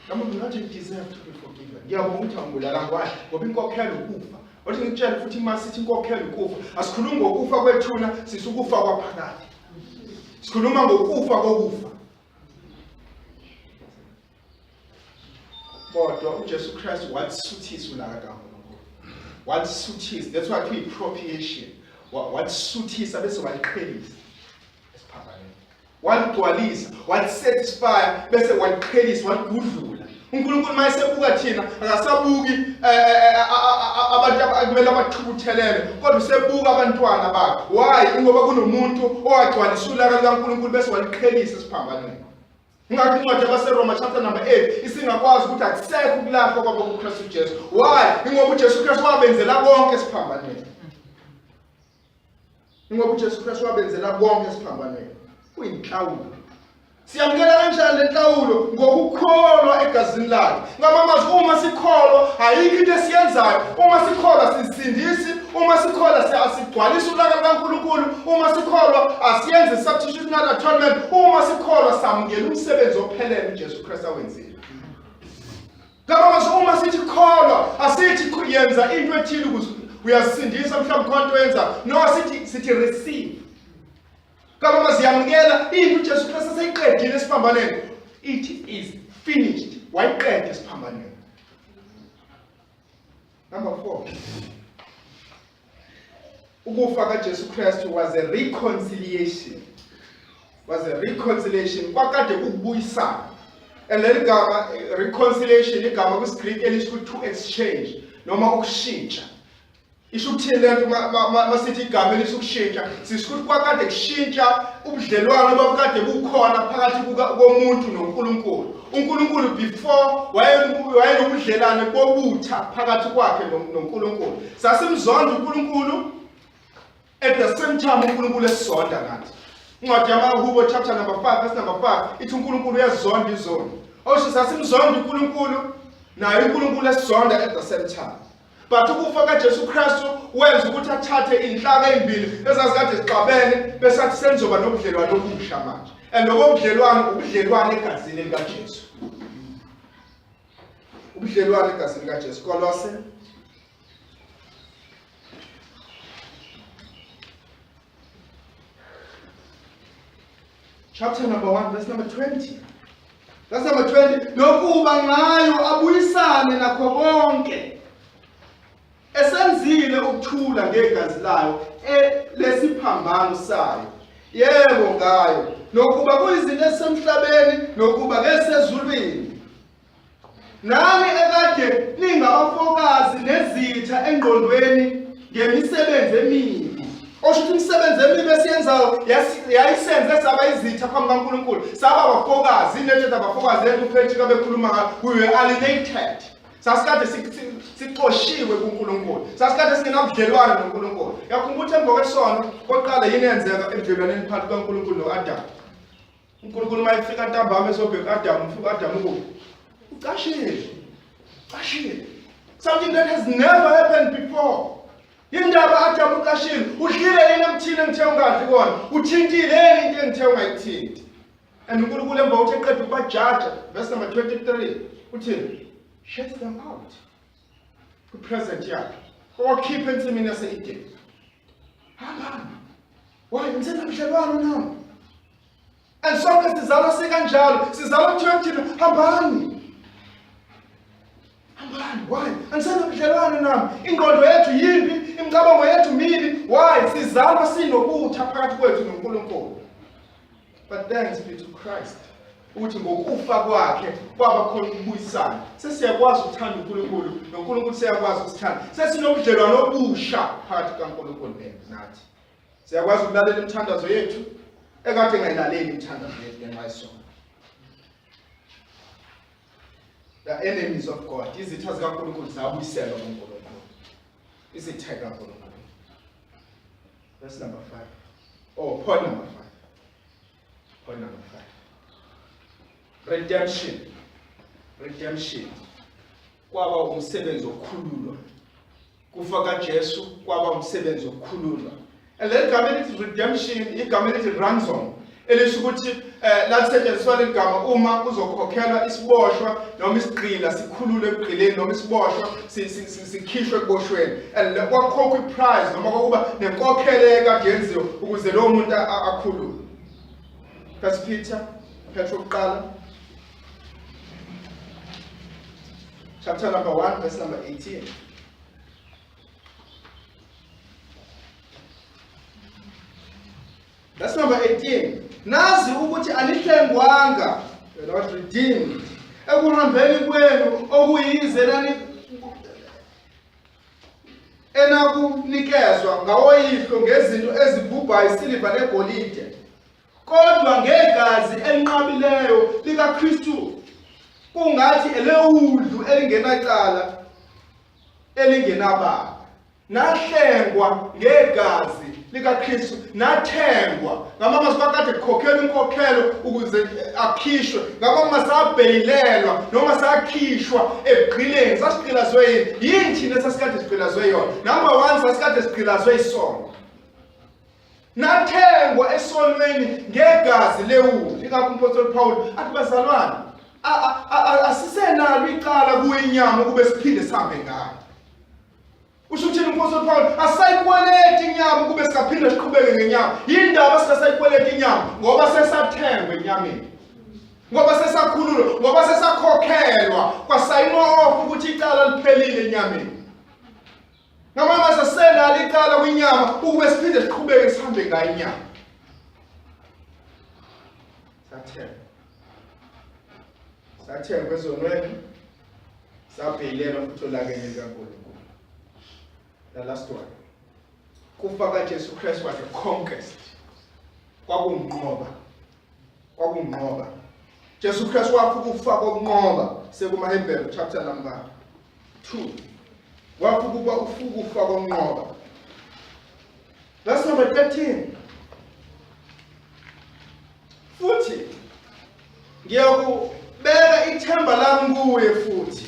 Noma do not deserve to be forgiven. Ngiyabonga ukuthi awungibulalanga why? Ngoba inkokhelo ukufa. Othi ngikutshele futhi uma sithi inkokhelo ukufa, asikhulumi ngokufa kwethuna, sisukufa kwaphakade. Sikhuluma ngokufa kokufa. Kodwa uJesu Kristu walisuthisa ulaka kaNkulunkulu. Walisuthisa. That's why kuyi propitiation. Walisuthisa bese waliqhelisa esiphambanweni. Waligcwalisa, walisatisfy bese waliqhelisa, waligudlula. uNkulunkulu uma esebuka thina akasabuki eh, eh, eh, abantu akumele abathukuthelele kodwa usebuka abantwana bakhe. Why? Ingoba kunomuntu owagcwalisa ulaka lukaNkulunkulu bese waliqhelisa esiphambanweni. Ingakho incwadi yabaseRoma chapter number 8 isingakwazi ukuthi akusekho ukulahlwa kwabo kuKristu Jesu. Why? Ingoba uJesu Kristu wabenzela konke esiphambanweni. Ingoba uJesu Kristu wabenzela konke esiphambanweni. Kuyinhlawulo. Siyamukela kanjani le nhlawulo? Ngokukholwa egazini lakhe. Ngamamazwi uma sikholwa ayikho into esiyenzayo. Uma sikholwa sisindisi, uma sikholwa asigcwalisi ulaka lukaNkulunkulu, uma sikholwa asiyenzi substitutionary atonement, uma sikholwa samukela umsebenzi ophelele uJesu Kristu awenzile. Ngamamazwi uma sithi kholwa asithi yenza into ethile ukuze uyasindisa mhlawumbe khona into oyenza. No sithi sithi receive. Kababa siyamukela into uJesu Kristu aseyiqedile esiphambanweni. It is finished. Wayiqeda esiphambanweni. Number 4. Ukufa kaJesu Kristu was a reconciliation. Was a reconciliation. Kwakade kukubuyisana. And leli gama eh, reconciliation igama kwisiGreek elisho to exchange noma ukushintsha. Isho ukuthini le nto masithi igama elisho ukushintsha? Sisho ukuthi kwakade kushintsha ubudlelwano obabukade bukhona phakathi komuntu noNkulunkulu. uNkulunkulu before wayenobudlelwane bobutha phakathi kwakhe noNkulunkulu. Sasimzonda uNkulunkulu at the same time uNkulunkulu esizonda nathi. Incwadi yamaHubo chapter number 5 verse number 5 ithi uNkulunkulu uyazonda izono. Osho sasimzonda uNkulunkulu naye uNkulunkulu esizonda at the same time. But ukufa kaJesu Kristu wenza ukuthi athathe inhlaka ezimbili ezazikade zixabene bese athi senizoba nobudlelwano obusha manje. And lobo budlelwano ubudlelwano egazini likaJesu. Ubudlelwano egazini likaJesu. Kolose Chapter number 1 verse number 20. Verse number 20 nokuba ngayo abuyisane nakho konke esenzile ukuthula ngegazi layo lesiphambano sayo yebo ngayo nokuba kuyizinto ezisemhlabeni nokuba ngesezulwini Nani ekade ningabafokazi nezitha engqondweni ngemisebenzi emibi. Osho ukuthi imisebenzi emibi esiyenzayo yayisenze saba izitha phambi kaNkulunkulu. Saba abafokazi, inethe abafokazi lento uPatrick abekhuluma ngayo, we were alienated. Sasikade sixoshiwe kuNkulunkulu. Sasikade singenabudlelwane noNkulunkulu. Yakhumbula ukuthi emva kwesono kokuqala yini eyenzeka ebudlelwaneni phakathi kukaNkulunkulu no-Adamu? uNkulunkulu uma efika ntambama ezobheka uAdamu, ufika uAdamu ukuphi? Ucashile. Ucashile. Something that has never happened before. Indaba Adamu ucashile. Udlile yini emthini engithe ungadli kona? Uthintile yini into engithe ungayithinti? And uNkulunkulu emva uthi eqeda ukubajaja, verse number 23, uthini? Shut them out. Kwi-present yakhe. Owakhipha ensimini yase-Edeni. Hambani. Why? Ngisenabudlelwano nami. And sonke sizalwa sikanjalo, sizalwa kuthiwa kuthina hambani. Hambani, why? Angisenabudlelwano nami. Ingqondo yethu yimbi, imicabango yethu mibi. Why? Sizalwa sinobutha phakathi kwethu noNkulunkulu. But thanks be to Christ. Ukuthi ngokufa kwakhe kwaba khona ukubuyisana. Sesiyakwazi ukuthanda uNkulunkulu noNkulunkulu seyakwazi ukusithanda. Sesinobudlelwano obusha phakathi kukaNkulunkulu nathi. Siyakwazi ukulalela imithandazo yethu ekade engayilaleli imithandazo yethu ngenxa yesono. The enemies of God, izitha zikaNkulunkulu zabuyiselwa kuNkulunkulu. Izitha zikaNkulunkulu. Verse number 5. Oh, point number 5. Point number 5. Redemption. Redemption. Kwaba umsebenzi wokukhululwa. Kufa kaJesu kwaba umsebenzi wokukhululwa. And leli gama elithi redemption, igama elithi ransom, elisho ukuthi lalisetshenziswa leli gama uma kuzokhokhelwa isiboshwa noma isigqila sikhululwe ekugqileni noma isiboshwa sikhishwe ekuboshweni. And kwakukhokhwa i-price noma kwakuba nenkokhelo ekade yenziwa ukuze lowo muntu akhululwe. First Peter, Petro kuqala, chapter number 1, verse number 18. Verse number 18. Nazi ukuthi anithengwanga, you're not redeemed, ekuhambeni kwenu okuyize nani enakunikezwa ngawoyihlo ngezinto ezibhubhayo isiliva negolide, kodwa ngegazi elinqabileyo likaKristu, kungathi elewundlu elingenacala elingenabala. Nahlengwa ngegazi likaKristu, nathengwa. Ngamamazwi kwakade kukhokhelwa inkokhelo ukuze akhishwe. Ngamama sabheyilelwa noma sakhishwa ebugqileni. Sasigqilazwe yini? Yini thina esasikade sigqilazwe yona? Number 1, sasikade sigqilazwe isono. Nathengwa esonweni ngegazi lewundlu. Ingakho uMphostoli Paul athi bazalwane, asisenalo icala kuyinyama ukube siphinde sihambe ngayo. Usho ukuthini uMphostoli Paul? Asayikweleti inyama ukube singaphinde siqhubeke ngenyama. Yindaba singasayikweleti inyama? Ngoba sesathengwa enyameni. Ngoba sesakhululwa, ngoba sesakhokhelwa, kwasayinwa off ukuthi icala liphelile enyameni. Ngamama sasenalo icala kwinyama ukube siphinde siqhubeke sihambe ngayo inyama. Sathengwa. Sathengwa ezonweni. Sabheyilelwa futhi olakeni likaNkulunkulu. The last one. Kufa kaJesu Christ was a conquest. Kwakunqoba. Kwakunqoba. Jesu Christ wafa ukufa kokunqoba sekumaHebheru chapter number 2. Wafa ukuba ufukufa kokunqoba. Verse number 13. Futhi ngiyakubeka ithemba lami kuye futhi.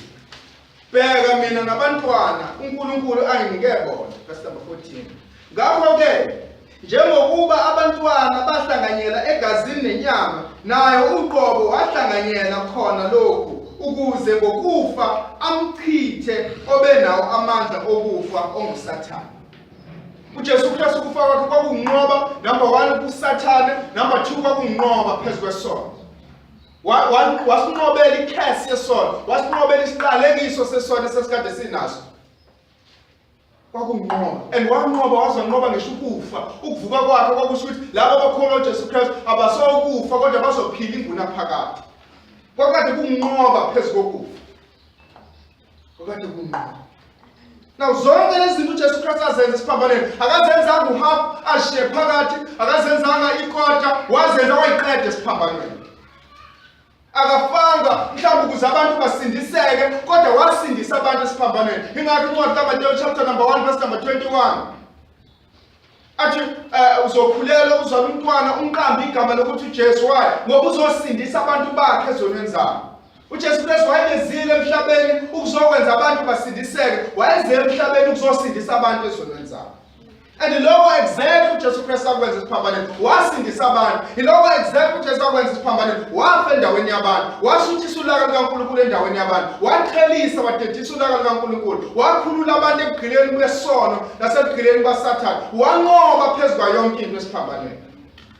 Bheka mina nabantwana uNkulunkulu anginike bona. Verse number 14. Ngakho-ke njengokuba abantwana bahlanganyela egazini nenyama, naye uqobo wahlanganyela khona lokhu, ukuze ngokufa amchithe obenawo amandla okufa onguSathane. uJesu Kristu ukufa kwakhe kwakunqoba number 1 kuSathane, number 2 kwakunqoba phezu kwesono. Wasinqobela ikhesi yesono, wasinqobela isiqalekiso sesono esasikade sinaso. Kwakunqoba and wanqoba wazonqoba ngisho ukufa. Ukuvuka kwakhe kwakusho ukuthi labo abakholwa uJesu Kristu abasokufa kodwa bazophila ingunaphakade. Kwakade kunqoba phezu kokufa. Kwakade kunqoba. Now zonke lezi zinto uJesu Kristu azenza esiphambanweni akazenzanga uhalf ashiye phakathi, akazenzanga ikota, wazenza wayiqeda esiphambanweni. Akafanga mhlawumbe ukuze abantu basindiseke, kodwa wasindisa abantu esiphambanweni. Ingakho incwadi kaMateyu chapter number 1 verse number 21 athi uzokhulelwa uzala umntwana umqambe igama lokuthi uJesu. Why? Ngoba uzosindisa abantu bakhe ezonweni zabo. uJesu Kristu wayezile emhlabeni ukuzokwenza abantu basindiseke, wayeze emhlabeni ukuzosindisa abantu ezonweni zabo. And lokho exactly uJesu Kristu akwenza esiphambanweni, wasindisa abantu. Ilokho exactly uJesu akwenza esiphambanweni, wafa endaweni yabantu, wasuthisa ulaka lukaNkulunkulu endaweni yabantu, waqhelisa, wadedisa ulaka lukaNkulunkulu, wakhulula abantu ekugqileni kwesono nasekugqileni kwaSathane, wanqoba phezu kwayo yonke into esiphambanweni.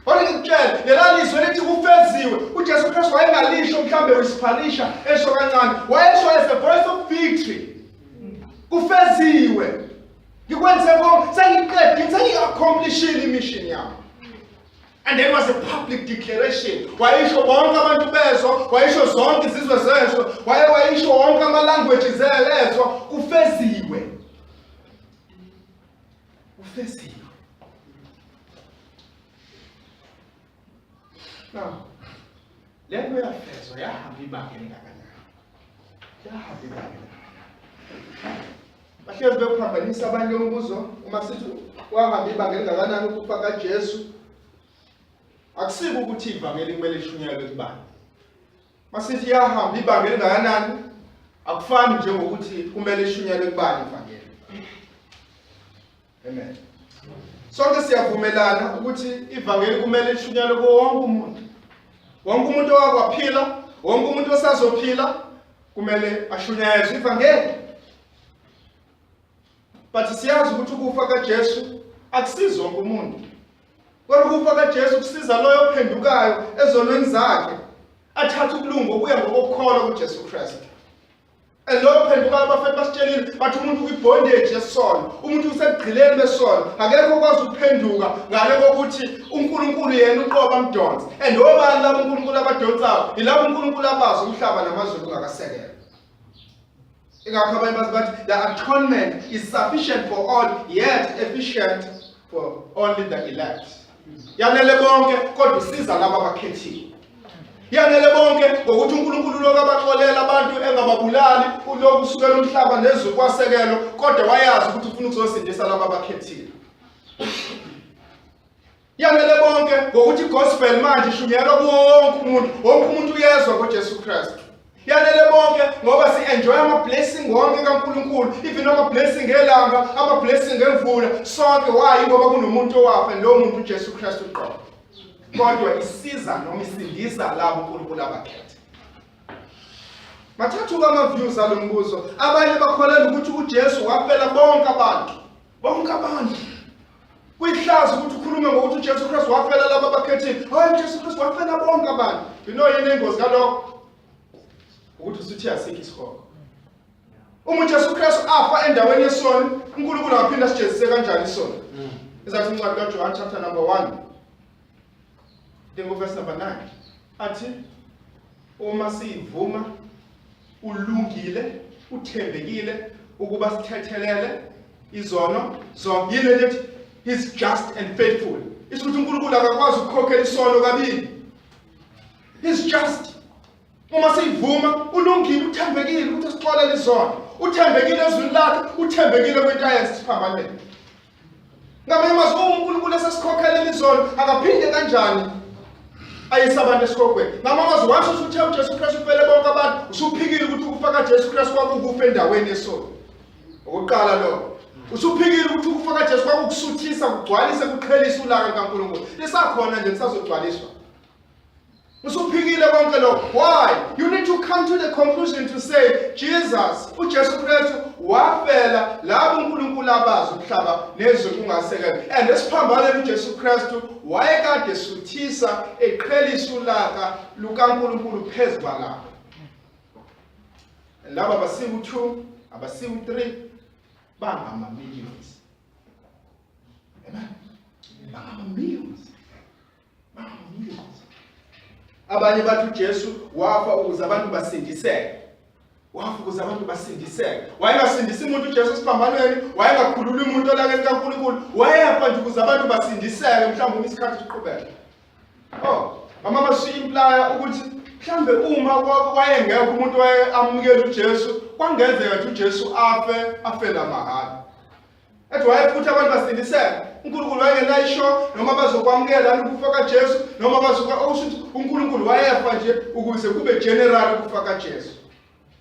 Kodwa ngikutshele, lela lizwi elithi kufeziwe, uJesu Kristu wayengalisho mhlambe uyisiphanisha esho kancane, wayesho as a voice of victory. Kufeziwe. Ngikwenze konke, sengiqedile, sengi-accomplishile imission yami. And there was a public declaration. Wayisho bonke abantu bezwa Wayisho zonke izizwe zezwa, waye wayisho wonke ama-languages ezwa. Kufeziwe, kufeziwe. Now, le nto yafezwa yahamba ibanga elingakanani? Yahamba ibanga elingakanani? Bahlezi bekuphambanisa abanye umbuzo uma sithi wahamba ibanga elingakanani ukufa kaJesu. Akusiko ukuthi ivangeli kumele lishunyayelwe kubani. Masithi yahamba ibanga elingakanani akufani njengokuthi kumele lishunyayelwe kubani ivangeli. Amen. Sonke siyavumelana ukuthi ivangeli kumele lishunyayelwe kuwo wonke umuntu. Wonke umuntu owakwaphila, wonke umuntu osazophila kumele ashunyayezwe ivangeli. But siyazi ukuthi ukufa kaJesu akusizi wonke umuntu. Kodwa ukufa kaJesu kusiza loyo ophendukayo ezonweni zakhe, athathe ukulunga okuya ngokukholwa kuJesu Kristu. And loyo phendukayo abafethu basitshelile bathi umuntu ukwi-bondage yesono, umuntu usekugqileni besono, akekho okwazi ukuphenduka ngale kokuthi uNkulunkulu yena uqobo amdonse. And obani labo uNkulunkulu abadonsayo? Yilabo uNkulunkulu abazi umhlaba namazulu ungakasekelwa. Ingakho abanye bazi bathi the atonement is sufficient for all yet efficient for only the elect. Yanele bonke kodwa usiza laba abakhethiwe. Yanele bonke ngokuthi uNkulunkulu lokhu abaxolela abantu engababulali ulokhu usukela umhlaba nezulu kwasekelo kodwa wayazi ukuthi ufuna ukuzosindisa laba abakhethiwe. Yanele bonke ngokuthi igospel manje ishunyayelwa kuwo wonke umuntu, wonke umuntu uyezwa ngoJesu Kristu. Yanele bonke ngoba si-enjoy ama-blessing wonke kaNkulunkulu, even ama-blessing elanga, ama-blessing emvula, sonke. Why? Ngoba kunomuntu owafa, lowo muntu uJesu Kristu uqobo. Kodwa isiza noma isindisa labo uNkulunkulu abakhetha. Mathathu ama-views alo mbuzo. Abanye bakholelwa ukuthi uJesu wafela bonke abantu, bonke abantu. Kuyihlazo ukuthi ukhulume ngokuthi uJesu Kristu wafela laba abakhethile. Hayi, uJesu Kristu wafela bonke abantu. You know yini ingozi kalokho? Ukuthi usuthi asikho isihogo. Uma uJesu Kristu afa endaweni yesono, uNkulunkulu angaphinda asijezise kanjani isono? Izathi incwadi kaJohn chapter number 1. Think verse number 9. Athi uma siyivuma ulungile, uthembekile ukuba sithethelele izono zonke. Yini lento ethi he's just and faithful? Isho ukuthi uNkulunkulu akakwazi ukukhokhela isono kabili. He's just. Uma siyivuma ulungile, uthembekile ukuthi asixolele izono. Uthembekile ezwini lakhe, uthembekile kwinto ayenza siphambaneni. Ngamanye amazwi uma uNkulunkulu esesikhokhelela izono akaphinde kanjani ayise abantu esihogweni? Ngamanye amazwi once usuthe uJesu Kristu ufele bonke abantu, usuphikile ukuthi ukufa kaJesu Kristu kwakukufa endaweni yesono. Okokuqala lokho. Usuphikile ukuthi ukufa kaJesu kwakukusuthisa, kugcwalise, kuqhelise ulaka lukaNkulunkulu. Lisakhona nje lisazogcwaliswa. Usuphikile konke lokho. Why? You need to come to the conclusion to say Jesus, uJesu Kristu wafela labo uNkulunkulu abazi umhlaba nezwe kungasekela. And esiphambanweni uJesu Kristu wayekade esuthisa eqhelisa ulaka lukaNkulunkulu phezu kwalabo. Laba abasiwu-2, abasiwu-3 bangama-millions. Amen. Bangama-millions. Abanye bathi uJesu wafa ukuze abantu basindiseke. Wafa ukuze abantu basindiseke. Wayengasindisi umuntu uJesu esiphambanweni, wayengakhululi umuntu olakeni kaNkulunkulu. Wayefa nje ukuze abantu basindiseke mhlawumbe uma isikhathi siqhubeka. Oh, mama basi-implya ukuthi mhlawumbe uma wayengekho umuntu waye-amukela uJesu, kwangenzeka ukuthi uJesu afe, afela mahhala. Ethi wayefuthi abantu basindiseke. uNkulunkulu wayengenayisho noma bazokwamukela ukufa kaJesu noma bazoka okusho ukuthi uNkulunkulu wayefa nje ukuze kube general ukufa kaJesu.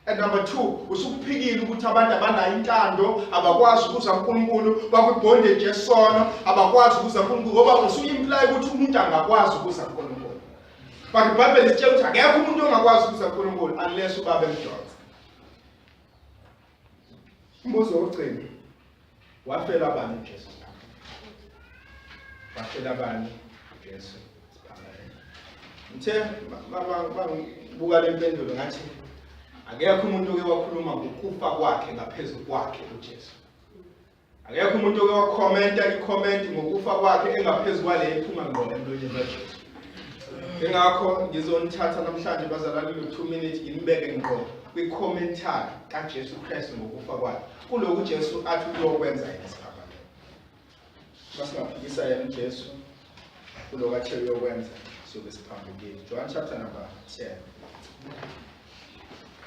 And number 2, usukuphikile ukuthi abantu abanayo intando, abakwazi ukuza uNkulunkulu, bakwibondage yesono, abakwazi ukuza uNkulunkulu ngoba usuyimply ukuthi umuntu angakwazi ukuza uNkulunkulu. But iBhayibheli lisitshela ukuthi akekho umuntu ongakwazi ukuza uNkulunkulu unless ubaba emdonsa. Umbuzo wokugcina, wafela bani uJesu siphambanweni? Wafela bani uJesu siphambanweni? Ngithe mangibuka le mpendulo ngathi akekho umuntu oke wakhuluma ngokufa kwakhe ngaphezu kwakhe uJesu. Akekho umuntu oke wakhomenta ikhomenti ngokufa kwakhe engaphezu kwale ephuma ngqo emlonyeni kaJesu. Ingakho ngizonithatha namhlanje bazalwane kulo 2 minutes nginibeke ngqo kwi-commentary kaJesu Kristu ngokufa kwakhe. Kulokhu Jesu athi uyokwenza yena esiphambanweni. Masingaphikisa yena uJesu kulokhu athe uyokwenza siyobe siphambukile. John chapter number 10.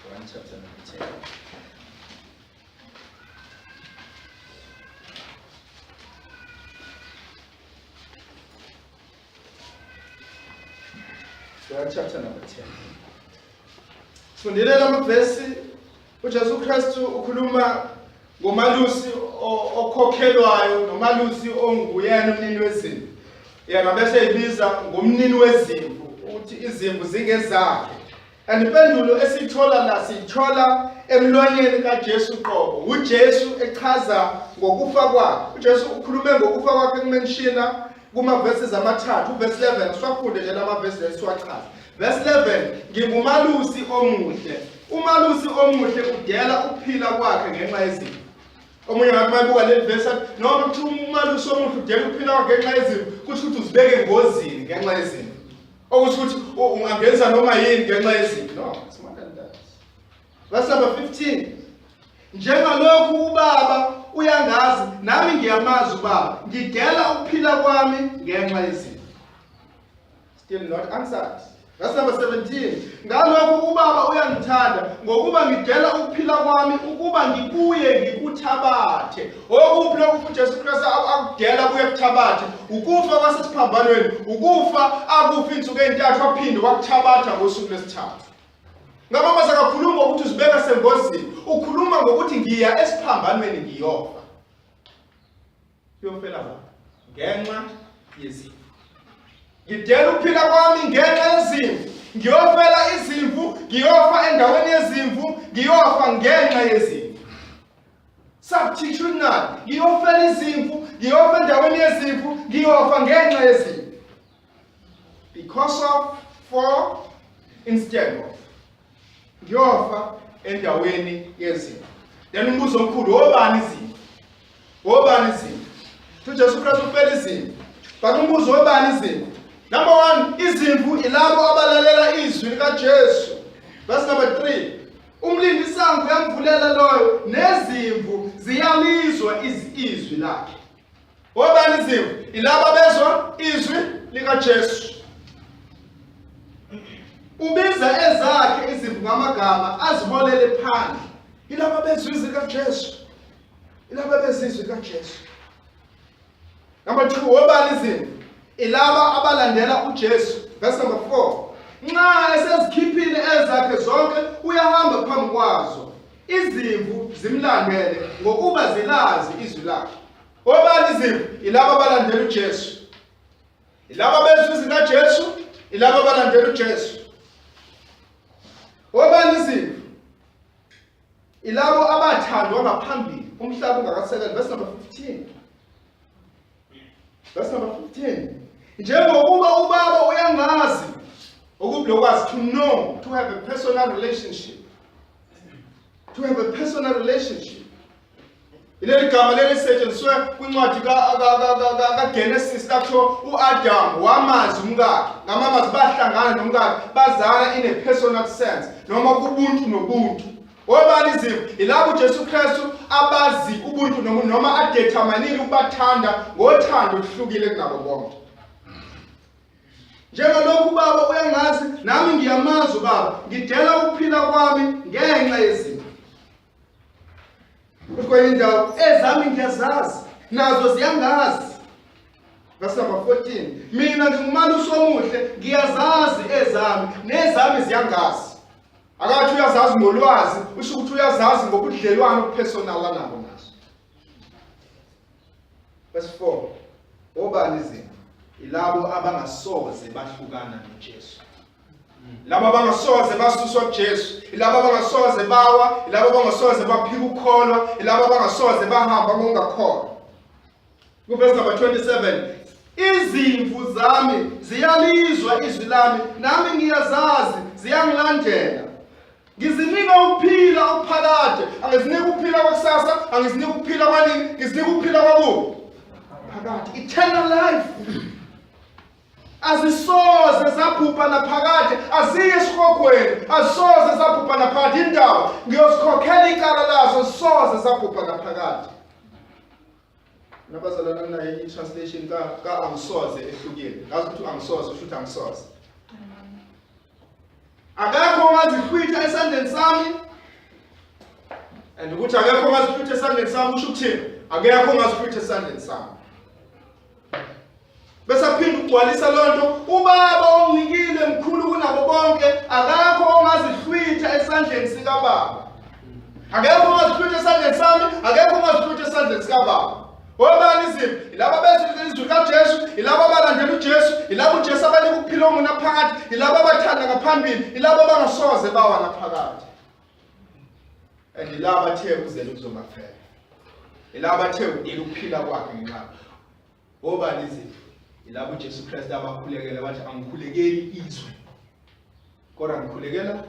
John chapter number 10. John chapter number 10. Sifundile lamavesi uJesu Kristu ukhuluma ngomalusi okhokhelwayo nomalusi onguyena umnini wezimvu. Yena bese eyibiza ngomnini wezimvu ukuthi izimvu zingezakhe. And impendulo esiyithola la siyithola emlonyeni kaJesu qobo. UJesu echaza ngokufa kwakhe. UJesu ukhulume ngokufa kwakhe kumenshina kuma verses amathathu, verse 11 siwafunde nje lama verses siwachaze. Verse 11 ngingumalusi omuhle. Umalusi omuhle udela ukuphila kwakhe ngenxa yezimvu. Omunye ngathi mayibuka leli verse athi noma kuthiwa umalusi omuhle udela ukuphila kwakhe ngenxa yezimvu, kusho ukuthi uzibeke engozini ngenxa yezimvu. Okusho ukuthi ungangenza noma yini ngenxa yezinto. No, it's more than that. Verse number 15. Njengalokhu ubaba uyangazi nami ngiyamazi ubaba ngidela ukuphila kwami ngenxa yezinto. Still not answered. Verse number 17. Ngalokhu ubaba uyangithanda ngokuba ngidela ukuphila kwami ukuba ngibuye ngikuthabathe. Okuphi lokhu uJesu Kristu akudela kuye kuthabathe? Ukufa kwasesiphambanweni, ukufa akufa insuku ezintathu waphinde wakuthabatha ngosuku lwesithathu. Ngaba mase akakhuluma ngokuthi uzibeka sengozini, ukhuluma ngokuthi ngiya esiphambanweni ngiyofa. Uyofela ba? Ngenxa yezimvu. Ngidela ukuphila kwami ngenxa yezimvu. Ngiyofela izimvu, ngiyofa endaweni yezimvu, ngiyofa ngenxa yezimvu. Substitutional, ngiyofela izimvu, ngiyofa endaweni yezimvu, ngiyofa ngenxa yezimvu. Because of, for, instead of. Ngiyofa endaweni yezimvu. Then umbuzo omkhulu, obani izimvu? Obani izimvu? UJesu Kristu ufela izimvu. But umbuzo obani izimvu? Number 1, izimvu ilabo abalalela izwi likaJesu. Verse number 3. Umlindisango uyamvulela loyo nezimvu ziyalizwa izwi lakhe. Obani izimvu? Ilabo abezwa izwi likaJesu. Ubiza ezakhe izimvu ngamagama aziholele phandle. Ilabo abezwa izwi likaJesu. Ilabo abezwa izwi likaJesu. Number 2, obani izimvu? Ilaba abalandela uJesu. Verse number 4. Nxa esezikhiphile ezakhe zonke uyahamba phambi kwazo. Izimvu zimlandele ngokuba zilazi izwi lakhe. Obani izimvu? Ilaba abalandela uJesu. Ilaba bezwa izwi likaJesu, ilaba abalandela uJesu. Obani izimvu? Ilabo abathandwa ngaphambili umhlaba ungakasekelwa. Verse number 15. Verse number 15. Njengokuba ubaba uyangazi okublokwazi to know to have a personal relationship. To have a personal relationship. Ileli gama leli lisetshenziswe kwincwadi kaGenesis lapho u-Adam wamazi umkakhe. Ngamamazi bahlangana nomkakhe bazana in a personal sense noma kubuntu nobuntu. Obani izimvu? Yilabo uJesu Kristu abazi ubuntu nobuntu noma adeterminile ukubathanda ngothando oluhlukile kunabo bonke. Njengalokhu ubaba uyangazi nami ngiyamazi ubaba, ngidela ukuphila kwami ngenxa yezimvu. Futhi kwenye indawo ezami ngiyazazi nazo ziyangazi. Verse number 14. Mina ngingumalusi omuhle ngiyazazi ezami nezami ziyangazi. Akathi uyazazi ngolwazi, usho ukuthi uyazazi ngobudlelwano obupersonal anabo nazo. Verse 4. Obani izimvu? Ilabo abangasoze bahlukana noJesu. Labo abangasoze basuswa kuJesu, ilabo abangasoze bawa, ilabo abangasoze baphika ukukholwa, ilabo abangasoze bahamba ngokungakholwa. Kuvesi number 27 izimvu zami ziyalizwa izwi lami nami ngiyazazi ziyangilandela ngizinika ukuphila okuphakade angizinika ukuphila kwakusasa angizinika ukuphila kwanini ngizinika ukuphila kwakuphi phakade eternal life. Azisoze zabhubha naphakade, aziye esihogweni, azisoze zabhubha naphakade. Indaba ngiyosikhokhela icala lazo, azisoze zabhubha naphakade. Nabazalwane naye i-translation ka ka angisoze ehlukile. Ngazi ukuthi angisoze usho ukuthi angisoze. Akekho ongazihlwitha esandleni sami. And ukuthi akekho ongazihlwitha esandleni sami usho ukuthini? Akekho ongazihlwitha esandleni sami. Bese aphinda ukugcwalisa lonto, uBaba onginikile mkhulu kunabo bonke, akakho ongazihlwitha esandleni sikaBaba. Akekho ongazihlwitha esandleni sami, akekho ongazihlwitha esandleni sikaBaba. Obani izimvu? Yilabo abezwa izwi likaJesu, yilabo abalandela uJesu, yilabo uJesu abanika ukuphila okungunaphakade, yilabo abathanda ngaphambili, yilabo abangasoze bawa naphakade. And yilabo athe uzele ukuzobafela. Yilabo athe unika ukuphila kwakhe ngenxa. Obani izimvu? Yilabo uJesu Kristu abakhulekela bathi angikhulekeli izwe. Kodwa ngikhulekela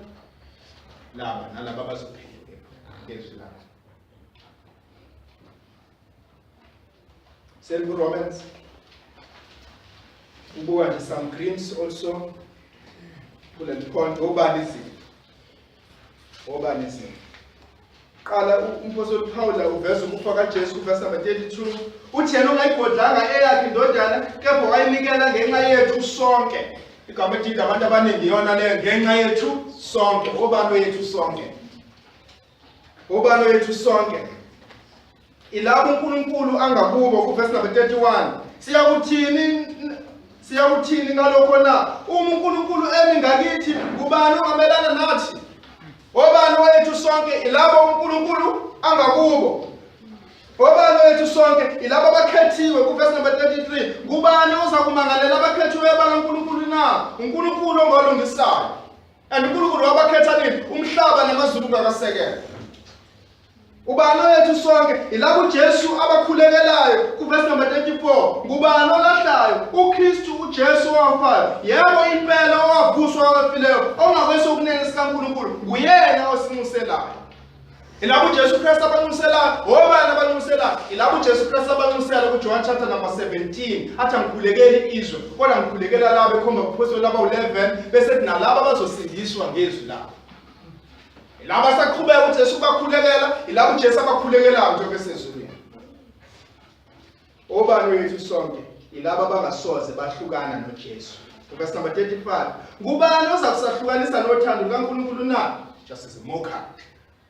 laba nalaba abazophendukela ngezwi lakho. Seliku Romans. Ubuka nje some greens also kuleli point obani izinto. Obani izinto. Qala uMphostoli Paul uveza ukufa kaJesu kuverse number 32 uthi yena ongayigodlanga eyakhe indodana kepha wayinikela ngenxa yethu sonke. Igama edida abantu abaningi iyona leyo ngenxa yethu sonke. Obani yethu sonke? Ubani wethu sonke? Ilabo uNkulunkulu angakubo kuverse number 31. Siyakuthini siyakuthini ngalokho na? Uma uNkulunkulu emi ngakithi, ngubani ongamelana nathi? Obani wethu sonke? Ilabo uNkulunkulu angakubo. Obani wethu sonke? Ilabo abakhethiwe kuverse number 33. Ngubani oza kumangalela abakhethiweyo bakaNkulunkulu na? uNkulunkulu ongolungisayo. And uNkulunkulu wabakhetha nini? Umhlaba namazulu kungakasekelwa. Ubani oyethu sonke? Yilabo uJesu abakhulekelayo kuverse number 34. Ngubani olahlayo? UKristu uJesu owafayo. Yebo impela owavuswa kwabafileyo, ongakwesokunene sikaNkulunkulu. Nguyena osinxuselayo. Ilabo uJesu Kristu abanxuselayo, obani abanxuselayo? Ilabo uJesu Kristu abanxusela kuJohn chapter number 17, athi angikhulekeli izwe, kodwa ngikhulekela labo ekhomba kuphostoli laba u-11, bese kuthi nalabo abazosindiswa ngezwi labo. Ilabo asaqhubeka uJesu ubakhulekela, ilabo uJesu abakhulekelayo njengoba esezulwini. Obani wethu sonke yilabo abangasoze bahlukana noJesu. Verse number 35. Ngubani oza kusahlukanisa nothando lukaNkulunkulu na? Just as a mockery.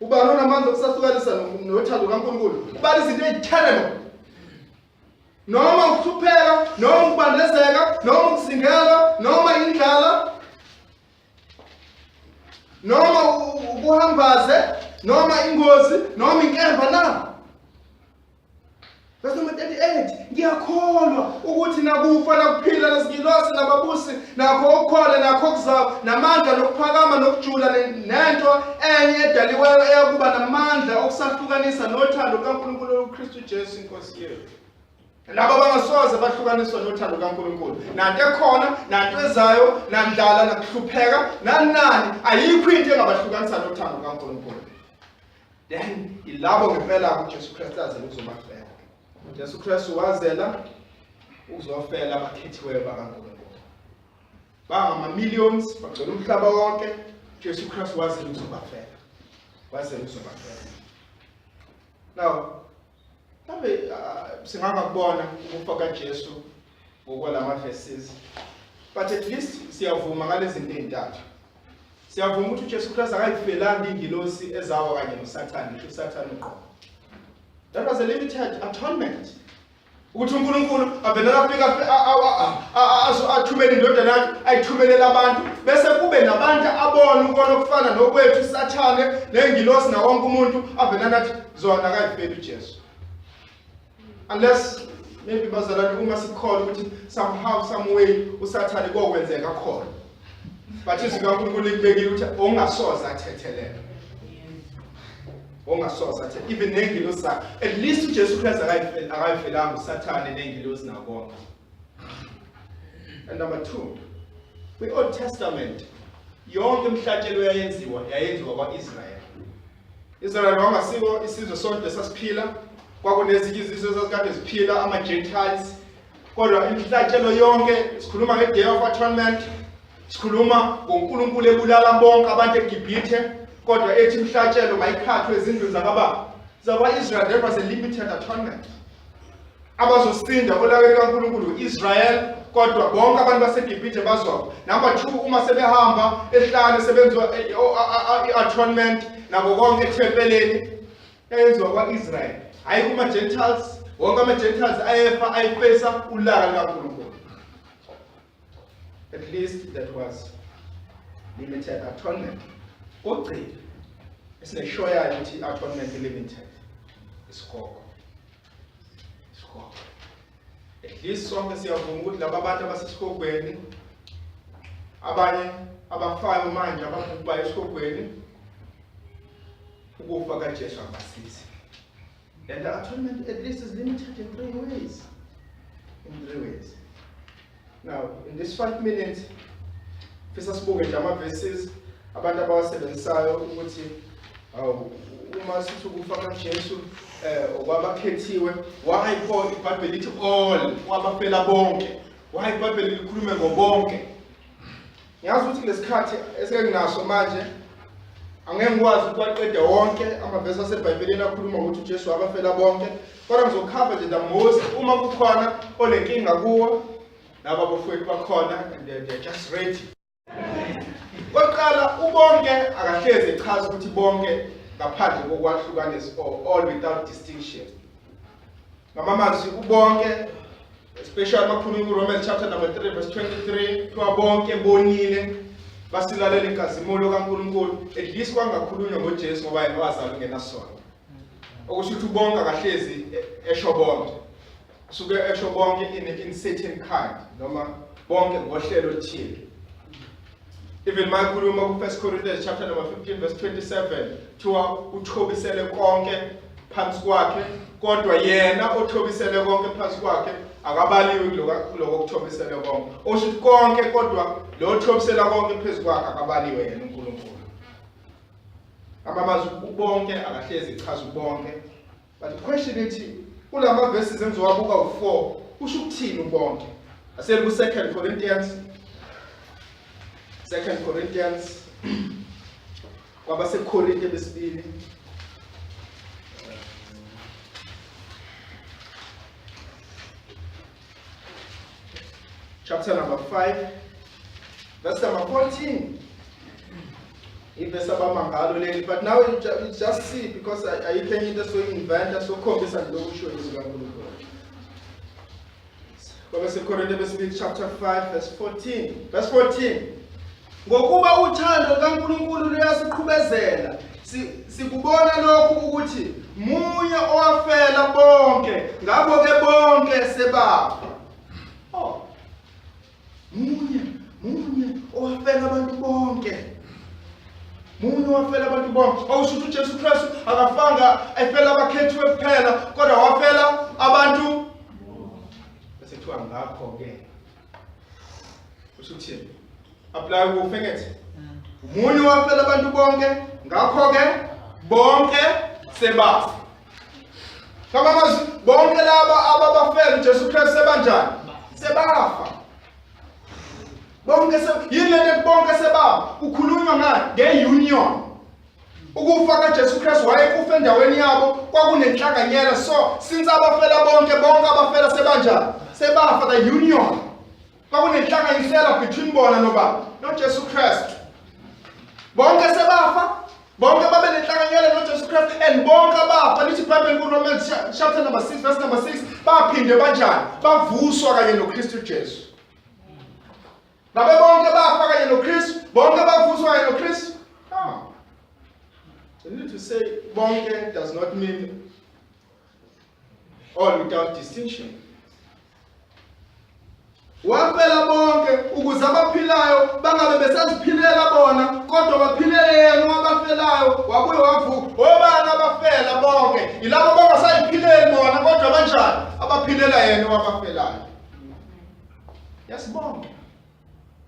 Ubani onamandla okusahlukanisa nothando lukaNkulunkulu? Ubani izinto eziterrible. Noma ukuhlupheka, noma ukubandezeka, noma ukuzingelwa, noma indlala, noma ukuhambaze, noma ingozi, noma inkemba na? Verse number 38 ngiyakholwa ukuthi nakufa nakuphila nezingilosi nababusi nakho okukhona nakho okuzayo namandla nokuphakama nokujula nento enye edaliweyo eyakuba namandla okusahlukanisa nothando lukaNkulunkulu uKristu Jesu inkosi yethu. Labo abangasoze bahlukaniswa nothando lukaNkulunkulu. Nanto ekhona, nanto ezayo, nandlala, nakuhlupheka, nanani, ayikho into engabahlukanisa nothando lukaNkulunkulu. Then ilabo ngempela uJesu Kristu azela ukuzobafela. UJesu Kristu wazela ukuzofela abakhethiweyo bakaNkulunkulu. Bangama millions bagcwele umhlaba wonke. uJesu Kristu wazela ukuzobafela. Wazela ukuzobafela. Now mhlawumbe singangakubona ukufa kaJesu ngokwalama verses but at least siyavuma ngalezi zinto ezintathu. Siyavuma ukuthi uJesu Kristu akayifelanga ingilosi ezawa kanye noSathane, ngisho uSathane uqobo. That was a limited atonement. Ukuthi uNkulunkulu avele afika athumele indodana yakhe ayithumelele abantu bese kube nabantu abona ukona okufana nokwethu uSathane nengilosi nawonke umuntu avele nathi zona akayifeli uJesu. Unless maybe bazalwane uma sikholwa ukuthi somehow some way uSathane kokwenzeka khona. But izwi kaNkulunkulu likubekile ukuthi ongasoze athethelelwe. Ongasoze athe even nengilosi zakhe. At least uJesu Christ akayifelanga uSathane nengilosi nakonke. And number 2, kwi-Old Testament yonke imihlatshelo yayenziwa yayenziwa kwa-Israel. Israel wangasiko isizwe sonke sasiphila, kwakunezinye izizwe ezazikade ziphila ama-Gentiles. Kodwa imihlatshelo yonke, sikhuluma nge-Day of Atonement, sikhuluma ngoNkulunkulu ebulala bonke abantu eGibhithe, kodwa ethi imihlatshelo mayikhathwe ezindlini zakababa zakwa-Israel. There was a limited atonement. Abazosinda olakeni kaNkulunkulu u-Israel, kodwa bonke abantu baseGibhithe bazofa. Number 2, uma sebehamba ehlane sebenziwa i-atonement nako konke ethempeleni eyenziwa kwa-Israel, hhayi kuma-Gentiles. Wonke ama-Gentiles ayefa ayifesa ulaka likaNkulunkulu. At least that was limited atonement. Kokugcina esineshoyayo ukuthi i-atonement limited isigogo. Isigogo. At least sonke siyavuma ukuthi laba bantu abasesigogweni, abanye abafayo manje ababhubhayo esigogweni, ukufa kaJesu akubasizi. And the atonement at least is limited in three ways. In three ways. Now, in this 5 minutes, fisa sibuke nje ama-verses abantu abawasebenzisayo ukuthi awu, uma sithi ukufa kaJesu okwabakhethiwe, why pho iBhayibheli lithi all wabafela bonke? Why iBhayibheli likhulume ngobonke? Ngiyazi ukuthi kulesikhathi esenginaso manje angeke ngikwazi ukuwaqeda wonke amavesi aseBhayibhelini akhuluma ngokuthi uJesu wabafela bonke, kodwa ngizokhava nje the most. Uma kukhona onenkinga kuwo, laba abafowethu bakhona and they're just ready. Kokuqala, ubonke akahlezi echaza ukuthi bonke ngaphandle kokwahlukanisa or all without distinction. Ngamamazwi, ubonke, especially makhulunywa ku-Romans chapter number 3 verse 23, kuthiwa bonke bonile basilalela inkazimulo kaNkulunkulu. At least kwangakhulunywa ngoJesu ngoba yena wazalwa engenasono. Okusho ukuthi ubonke akahlezi esho bonke, suke esho bonke in certain kind noma bonke ngohlelo oluthile. Even mayikhuluma ku-1 Corinthians chapter number 15 verse 27, kuthiwa uthobisele konke phansi kwakhe, kodwa yena othobisele konke phansi kwakhe akabaliwe kuloko kuthobisele konke. Osho ukuthi konke, kodwa lo othobisela konke phezu kwakhe akabaliwe yena uNkulunkulu. Amamazwi, ubonke akahlezi echaza ubonke. But the question ithi, kulama verses engizowabuka u4, usho ukuthini ubonke? Asiyeni ku 2 Corinthians, 2 Corinthians, kwabaseKorinte besibili, chapter number 5 verse number 14. Ivesi abama ngalo leli, but now you just see, because ayikho enye into esoyi-inventa, sokhombisa nje lokhu kushiwo izwi kaNkulunkulu. KwabaseKorinte besibili chapter 5 verse 14, verse 14: "Ngokuba uthando lukaNkulunkulu luyasiqhubezela, sikubona lokhu ukuthi munye owafela bonke, ngakho-ke bonke sebafa." Oh, munye, munye owafela abantu bonke, munye owafela abantu bonke. Awusho ukuthi uJesu Kristu akafanga efela abakhethiwe kuphela, kodwa wafela abantu. Bese kuthiwa ngakho-ke, kusho ukuthini? Apply kufe ngethi umunye wafela abantu bonke, ngakho-ke bonke sebafa. Ngamamazwi, bonke laba ababafela uJesu Kristu sebanjani? Sebafa bonke. Yini lento ethi bonke sebafa? Kukhulunywa ngani? Nge-union. Ukufa kaJesu Kristu wayekufa endaweni yabo, kwakunenhlanganyela. So since abafela bonke, bonke abafela sebanjani? Sebafa. The union, kwakunenhlanganyisela between bona noba noJesu Kristu. Bonke sebafa, bonke babe nenhlanganyela noJesu Kristu, and bonke abafa, lithi iBhayibheli ku-Romans chapter number 6 verse number 6, baphinde banjani? Bavuswa kanye noKristu Jesu. Ngabe bonke bafa kanye noKristu, bonke bavuswa kanye noKristu? No. You need to say bonke does not mean all without distinction. Wafela bonke ukuze abaphilayo bangabe besaziphilela bona, kodwa baphilele yena owabafelayo wabuye wavuka. Obani abafela bonke? Yilabo bangasayiphileli bona, kodwa banjani? Abaphilela yena owabafelayo. Yes, bonke,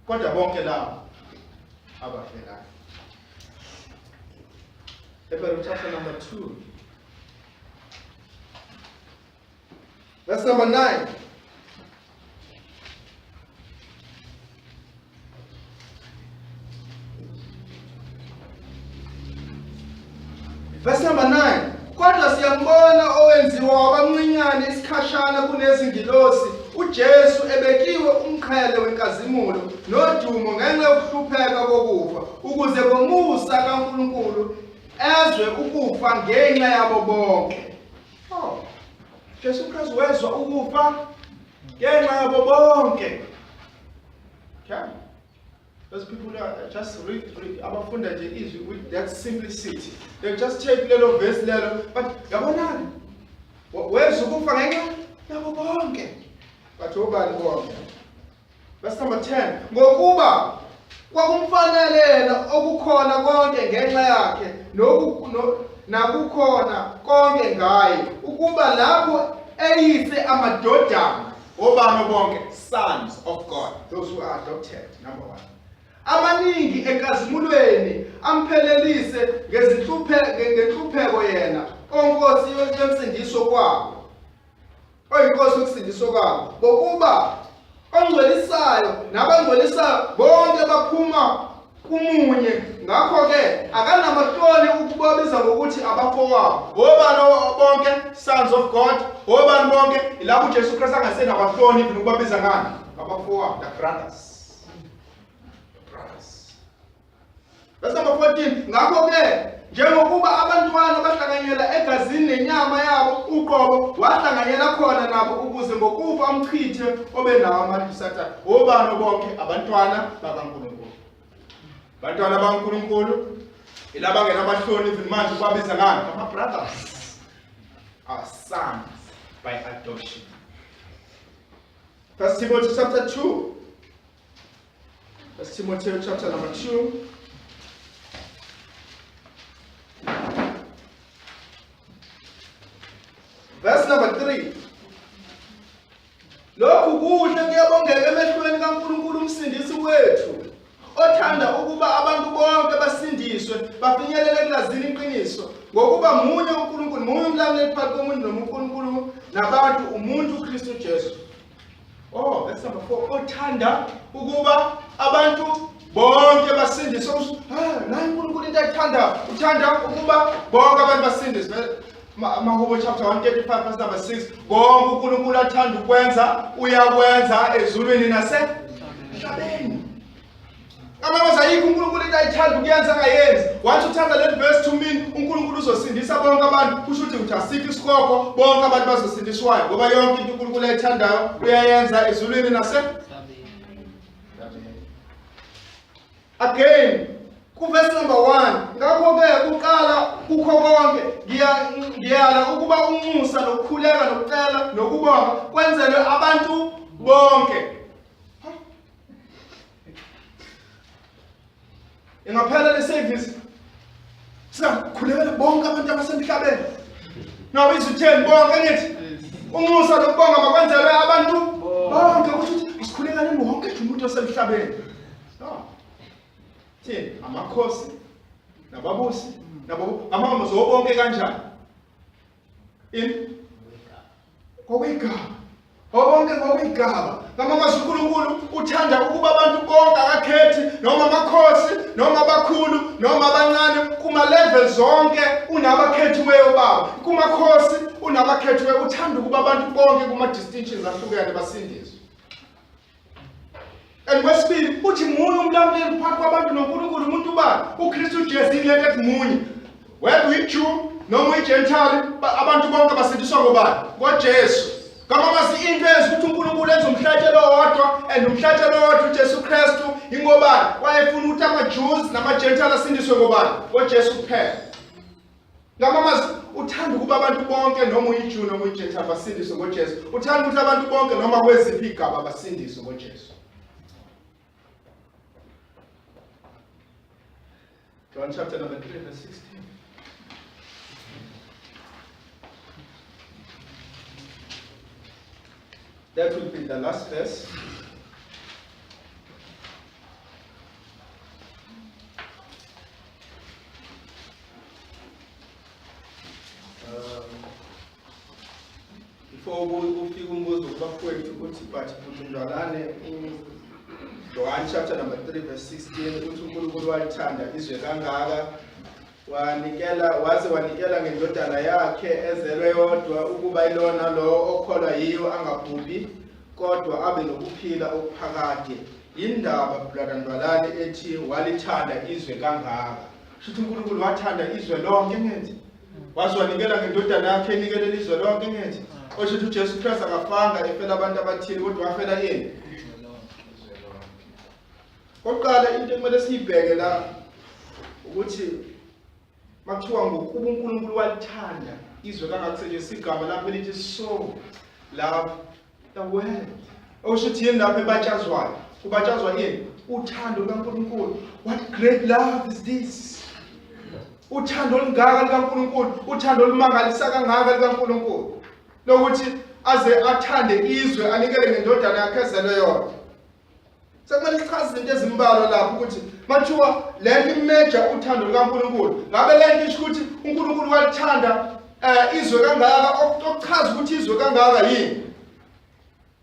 kodwa bonke labo abafelayo. Hebrew chapter number 2 verse number 9. Verse number 9. Kodwa siyambona owenziwa wabamncinyane isikhashana kunezingilosi, uJesu ebekiwe umqhele wenkazimulo nodumo ngenxa yokuhlupheka kokufa, ukuze ngomusa kaNkulunkulu ezwe ukufa ngenxa yabo bonke. Oh. Jesu Kristu wezwa ukufa ngenxa yabo bonke. Okay. Those people are just read abafunda nje izwi with that simplicity. They just take lelo verse lelo but yabonani wezwa ukufa ngenxa yabo bonke. But obani bonke? Verse number 10. Ngokuba kwakumfanele yena okukhona konke ngenxa yakhe noku no, nakukhona konke ngaye ukuba lapho eyise amadodana obani bonke sons of God those who are adopted number 1 amaningi enkazimulweni amphelelise ngezinhluphe ngenhlupheko yena onkosi yensindiso kwabo oyinkosi yokusindiswa kwabo ngokuba ongcwelisayo nabangcwelisayo bonke baphuma kumunye ngakho-ke akanamahloni ukubabiza ngokuthi abafowabo obani bonke sons of god obani bonke ilapho ujesu kristu angasenabahloni even ukubabiza ngani abafowabo the brothers the brothers Verse number 14 ngakho-ke njengokuba abantwana bahlanganyela egazini nenyama yabo uqobo wahlanganyela khona nabo ukuze ngokufa amchithe obe nawo amandla uSathane obani bonke abantwana bakaNkulunkulu abantwana bakaNkulunkulu ilaba ngenamahloni even manje kubabiza ngani ama brothers our sons by adoption First Timothy chapter 2 First Timothy chapter number 2. Verse number 3. Lokhu kuhle kuyabongeka emehlweni kaNkulunkulu umsindisi wethu othanda ukuba abantu bonke basindiswe bafinyelele ekulazini iqiniso ngokuba munye uNkulunkulu munye umlamuleli phakathi komuntu noma uNkulunkulu nabantu umuntu uKristu Jesu Oh, verse number 4. Othanda ukuba abantu bonke basindiswe. Ah, nayi uNkulunkulu into ayithandayo. Uthanda ukuba bonke abantu basindiswe. Mahubo chapter 135 verse number 6. Konke uNkulunkulu athanda ukwenza, uyakwenza ezulwini nase emhlabeni. Amamazi ayikho uNkulunkulu into ayithanda ukuyenza angayenzi. Once uthanda leli verse to mean uNkulunkulu uzosindisa bonke abantu, kusho ukuthi uthi asikho isikhokho, bonke abantu bazosindiswayo ngoba yonke into uNkulunkulu ayithandayo uyayenza ezulwini nase Again, kuvesi number 1 ngakho-ke kuqala kukho konke ngiyala ukuba umusa nokukhuleka nokucela nokubonga kwenzelwe abantu bonke Ingaphela le service. Singakhulekela bonke abantu abasemhlabeni. Nawo izitheni bonke ngithi. Umusa nokubonga makwenzelwe abantu bonke kusho ukuthi asikhulekeleni wonke nje umuntu osemhlabeni. No. Thini amakhosi nababusi nabo amamazo bonke kanjani? In ngokwegama bonke ngokwegama ngamamazwi uNkulunkulu uthanda ukuba abantu bonke akakhethi noma amakhosi noma abakhulu noma abancane kuma level zonke unabakhethiweyo baba kumakhosi unabakhethiweyo uthanda ukuba abantu bonke kuma distinctions ahlukene basindiswe And kwesibili uthi munye umlamuleli phakathi kwabantu noNkulunkulu umuntu ubani uKristu Jesu yini lento ethi munye whether uyi-Jew noma uyi-Gentile abantu bonke basindiswa ngobani ngoJesu Ngamamazi into enza ukuthi uNkulunkulu enze umhlatshelo owodwa and umhlatshelo owodwa uJesu Kristu ingobani wayefuna ukuthi ama-Jews nama-Gentile asindiswe ngobani ngoJesu kuphela Ngamamazwi uthanda ukuba abantu bonke noma uyiJew noma uyiGentile basindiswe ngoJesu. Uthanda ukuthi abantu bonke noma kweziphi igaba basindiswe ngoJesu. John chapter number 3 verse 16. That will be the last verse. Before ufika umbuzo kubafowethu ukuthi but futhi mntwanane John chapter number 3 verse 16 uthi uNkulunkulu walithanda izwe kangaka Wanikela waze wanikela ngendodana yakhe ezelwe yodwa ukuba ilona lowo okholwa yiyo angabhubhi kodwa abe nokuphila okuphakade. Yindaba brother Ndwalane ethi walithanda izwe kangaka. Shuthi uNkulunkulu wathanda izwe lonke ngithi. Waze wanikela ngendodana yakhe enikelela izwe lonke ngithi. Osho ukuthi uJesu Kristu akafanga efela abantu abathile kodwa wafela yena. Kokuqala into ekumele siyibheke la ukuthi makuthiwa ngokuba uNkulunkulu walithanda izwe kangaka igama lapho elithi so love the world. Okusho ukuthi yini lapho ebatshazwayo? Kubatshazwa yini? Uthando lukaNkulunkulu. What great love is this? Uthando olungaka likaNkulunkulu, uthando olumangalisa kangaka likaNkulunkulu. Lokuthi aze athande izwe anikele ngendodana yakhe ezelwe yodwa. Sekumele sichaze izinto ezimbalwa lapho ukuthi mathiwa le nto imeja uthando lukaNkulunkulu. Ngabe le nto isho ukuthi uNkulunkulu walithanda izwe kangaka okuchaza ukuthi izwe kangaka yini?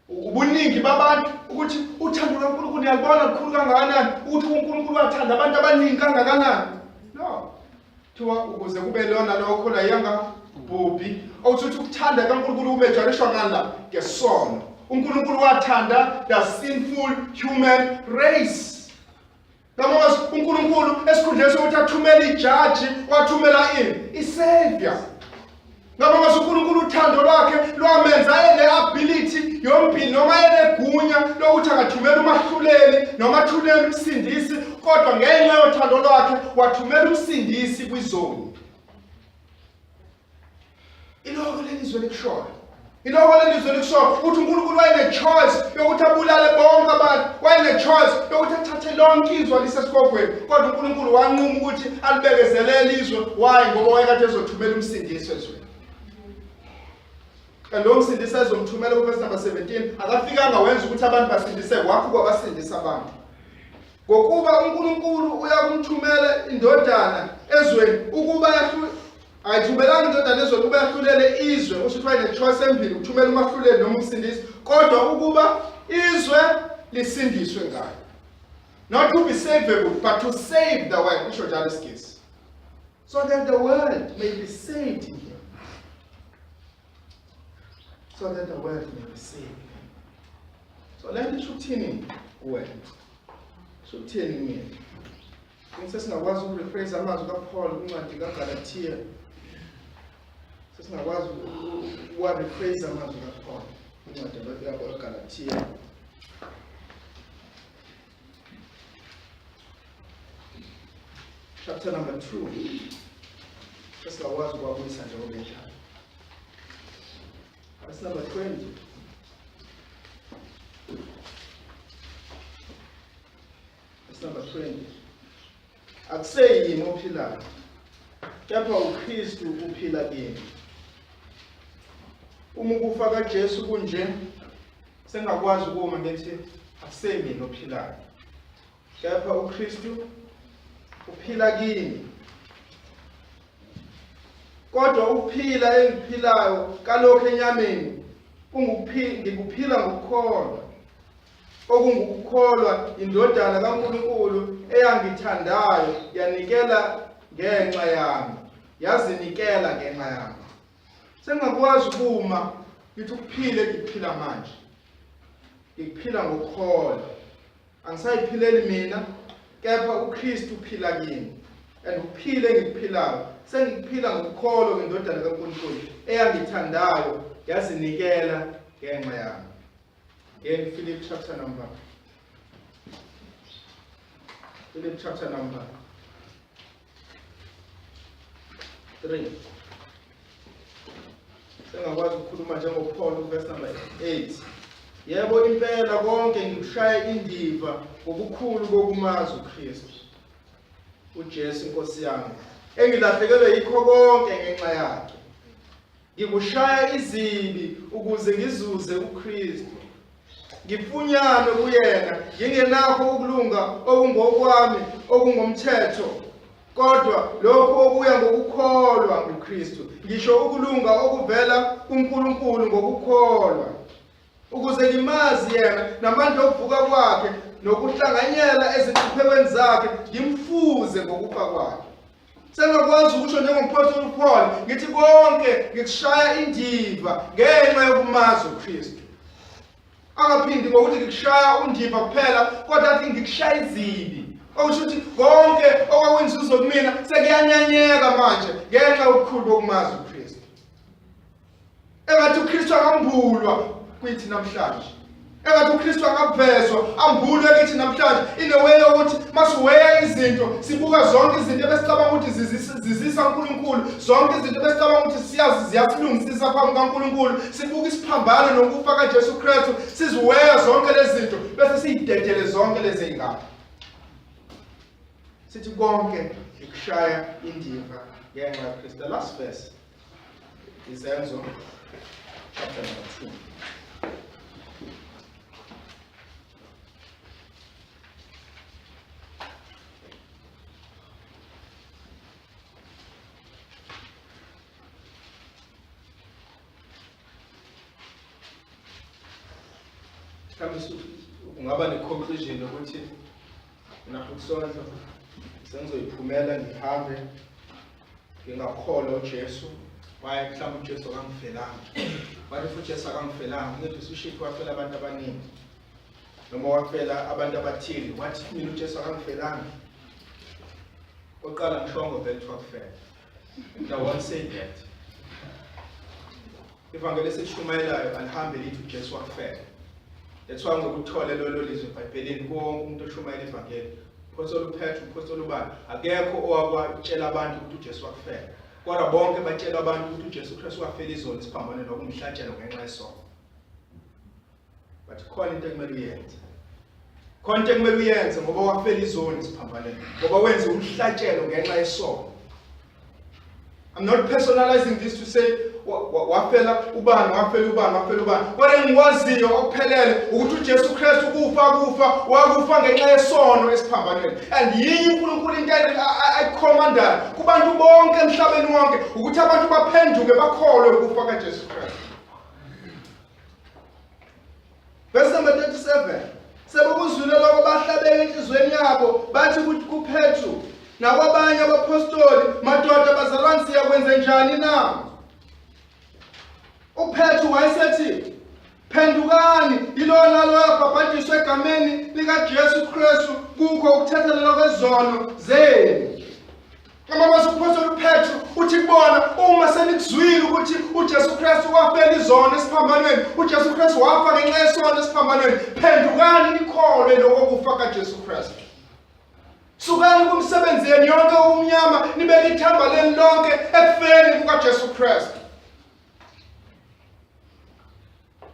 Ubuningi babantu ukuthi uthando lukaNkulunkulu niyalubona lukhulu kangakanani ukuthi uNkulunkulu wathanda abantu abaningi kangakanani. No. Kuthiwa ukuze kube lona lokho la yangabhubhi okuthi ukuthi ukuthanda kaNkulunkulu kumejarishwa ngani la ngesono. uNkulunkulu wathanda the sinful human race. Ngamazwi uNkulunkulu esikhundleni sokuthi athumele ijaji wathumela ini? I-savior. Ngamazwi uNkulunkulu uthando lwakhe lwamenza ene-ability yombili noma enegunya lokuthi angathumela umahluleli noma athumele umsindisi kodwa ngenxa yothando lwakhe wathumela umsindisi kwizoni. Iloko leli zwe likushoyo. Iloko leli zwe likushoyo ukuthi uNkulunkulu wayene-choice yokuthi abulale bonke abantu, wayene-choice yokuthi athathe lonke izwe lisesigogweni, kodwa uNkulunkulu wanquma ukuthi alibekezelele izwe. Why? Ngoba wayekade ezothumela umsindisi ezweni. Kanti lo msindisi ezomthumela ku-verse number 17 akafikanga wenza ukuthi abantu basindiseke, wakho kwabasindisa abantu. Ngokuba uNkulunkulu uyakumthumela indodana ezweni ukuba ayithumelanga indodana ezweni ukuba yahlulele izwe, usho ukuthi wayene-choice embili, ukuthumela umahluleli noma umsindisi, kodwa ukuba izwe lisindiswe ngayo. Not to be savable, but to save the world, isho njalo isiNgisi. So that the world may be saved in him. So that the world may be saved. So le nto isho ukuthini kuwena? Isho ukuthini kumina? Sesingakwazi ukurephrase amazwi kaPaul kwincwadi kaGalathiya. Sesingakwazi ukuwarephrase amazwi kaPaul kwincwadi kaGalathiya. Chapter number 2. Sesingakwazi ukuwabuyisa njengoba enjalo. Verse number 20. Verse number 20. Akuseyimi ophilayo, kepha uKristu uphila kimi. Uma ukufa kaJesu kunje, sengakwazi ukuma ngithi akuseyimi ophilayo, kepha uKristu uphila kimi. Kodwa ukuphila engikuphilayo kalokhu enyameni ngikuphila ngokukholwa okungukukholwa indodana kaNkulunkulu eyangithandayo yanikela ngenxa yami yazinikela ngenxa yami. Sengingakwazi ukuma ngithi ukuphila engikuphila manje ngikuphila ngokukholwa, angisayiphileli mina kepha uKristu uphila kimi, and ukuphila engikuphilayo sengikuphila ngokukholwa ngendodana kaNkulunkulu eyangithandayo yazinikela ngenxa yami. In Philip chapter number Philip chapter number 3. Sengakwazi ukukhuluma njengoPaul verse number 8. Yebo impela konke ngikushaya indiva ngobukhulu bokumazi uKristu uJesu inkosi yami engilahlekelwe yikho konke ngenxa yakhe. Ngikushaya izibi ukuze ngizuze uKristu. Ngifunyanwe kuyena ngingenakho ukulunga okungokwami okungomthetho kodwa lokhu okuya ngokukholwa nguKristu, ngisho ukulunga okuvela kuNkulunkulu ngokukholwa, ukuze ngimazi yena namandla okuvuka kwakhe nokuhlanganyela ezinhluphekweni zakhe, ngimfuze ngokufa kwakhe. Sengakwazi ukusho njengomphostoli uPaul, ngithi konke ngikushaya indiva ngenxa yokumazi uKristu. Angaphindi ngokuthi ngikushaya undiva kuphela, kodwa athi ngikushaya izibi. Okusho ukuthi konke okwakuyinzuzo kumina sekuyanyanyeka manje ngenxa yobukhulu bokumazi uKristu. Engathi uKristu akambulwa kwithi namhlanje. Engathi uKristu angavezwa ambulwe kithi namhlanje in a way yokuthi masiweya izinto sibuka zonke izinto ebesicabanga ukuthi zizisa uNkulunkulu, zonke izinto ebesicabanga ukuthi siyazi ziyasilungisisa phambi kaNkulunkulu, sibuka isiphambano nokufa kaJesu Kristu, siziweya zonke lezi zinto bese siyidedele zonke lezi zingane. Sithi konke ikushaya indiva ngenxa kaKristu. The last verse Izenzo chapter number 2. Mhlawumbe ungaba ne-conclusion yokuthi nakho kusondlo sengizoyiphumela ngihambe ngingakholwa uJesu waye mhlawumbe uJesu akangifelanga. What if uJesu akangifelanga? Ngithi usushithi wafela abantu abaningi noma wafela abantu abathile, wathi mina uJesu akangifelanga. Oqala ngishongo vele kuthiwa kufela. I won't say that. Ivangeli esilishumayelayo alihambe lithi uJesu wakufela. That's why ngokuthole lolo lizwi eBhayibhelini kuwo wonke umuntu oshumayela ivangeli. Uphostoli uPetru, uphostoli ubani, akekho owakwatshela abantu ukuthi uJesu wakufela. Kodwa bonke batshela abantu ukuthi uJesu Kristu wafela izono esiphambanweni nokumhlatshelo ngenxa yesono. But khona into ekumele uyenze. Khona into ekumele uyenze ngoba wafela izono esiphambanweni. Ngoba wenze umhlatshelo ngenxa yesono. I'm not personalizing this to say wafela ubani wafela ubani wafela ubani kodwa engikwaziyo okuphelele ukuthi uJesu Kristu kufa kufa wakufa ngenxa yesono esiphambanweni and yinye uNkulunkulu into ayikhomandayo kubantu bonke emhlabeni wonke ukuthi abantu baphenduke bakholwe ukufa kaJesu Kristu. Verse number 37. Sebekuzwile lokho bahlabeka enhliziyweni yabo bathi kuPetru nakwabanye abaphostoli, madoda bazalwane siyakwenze njani na? UPetru wayesethi phendukani yilona loyo abhabhadiswe egameni likaJesu Kristu kukho ukuthethelelwa kwezono zenu. Amamazwi umphostoli uPetru uthi kubona uma senikuzwile ukuthi uJesu Kristu wafela izono esiphambanweni, uJesu Kristu wafa ngenxa yesono esiphambanweni, phendukani nikholwe lokho kufa kaJesu Kristu. Sukani kumsebenzi yenu yonke ubumnyama nibeke ithemba lenu lonke ekufeni kukaJesu Kristu.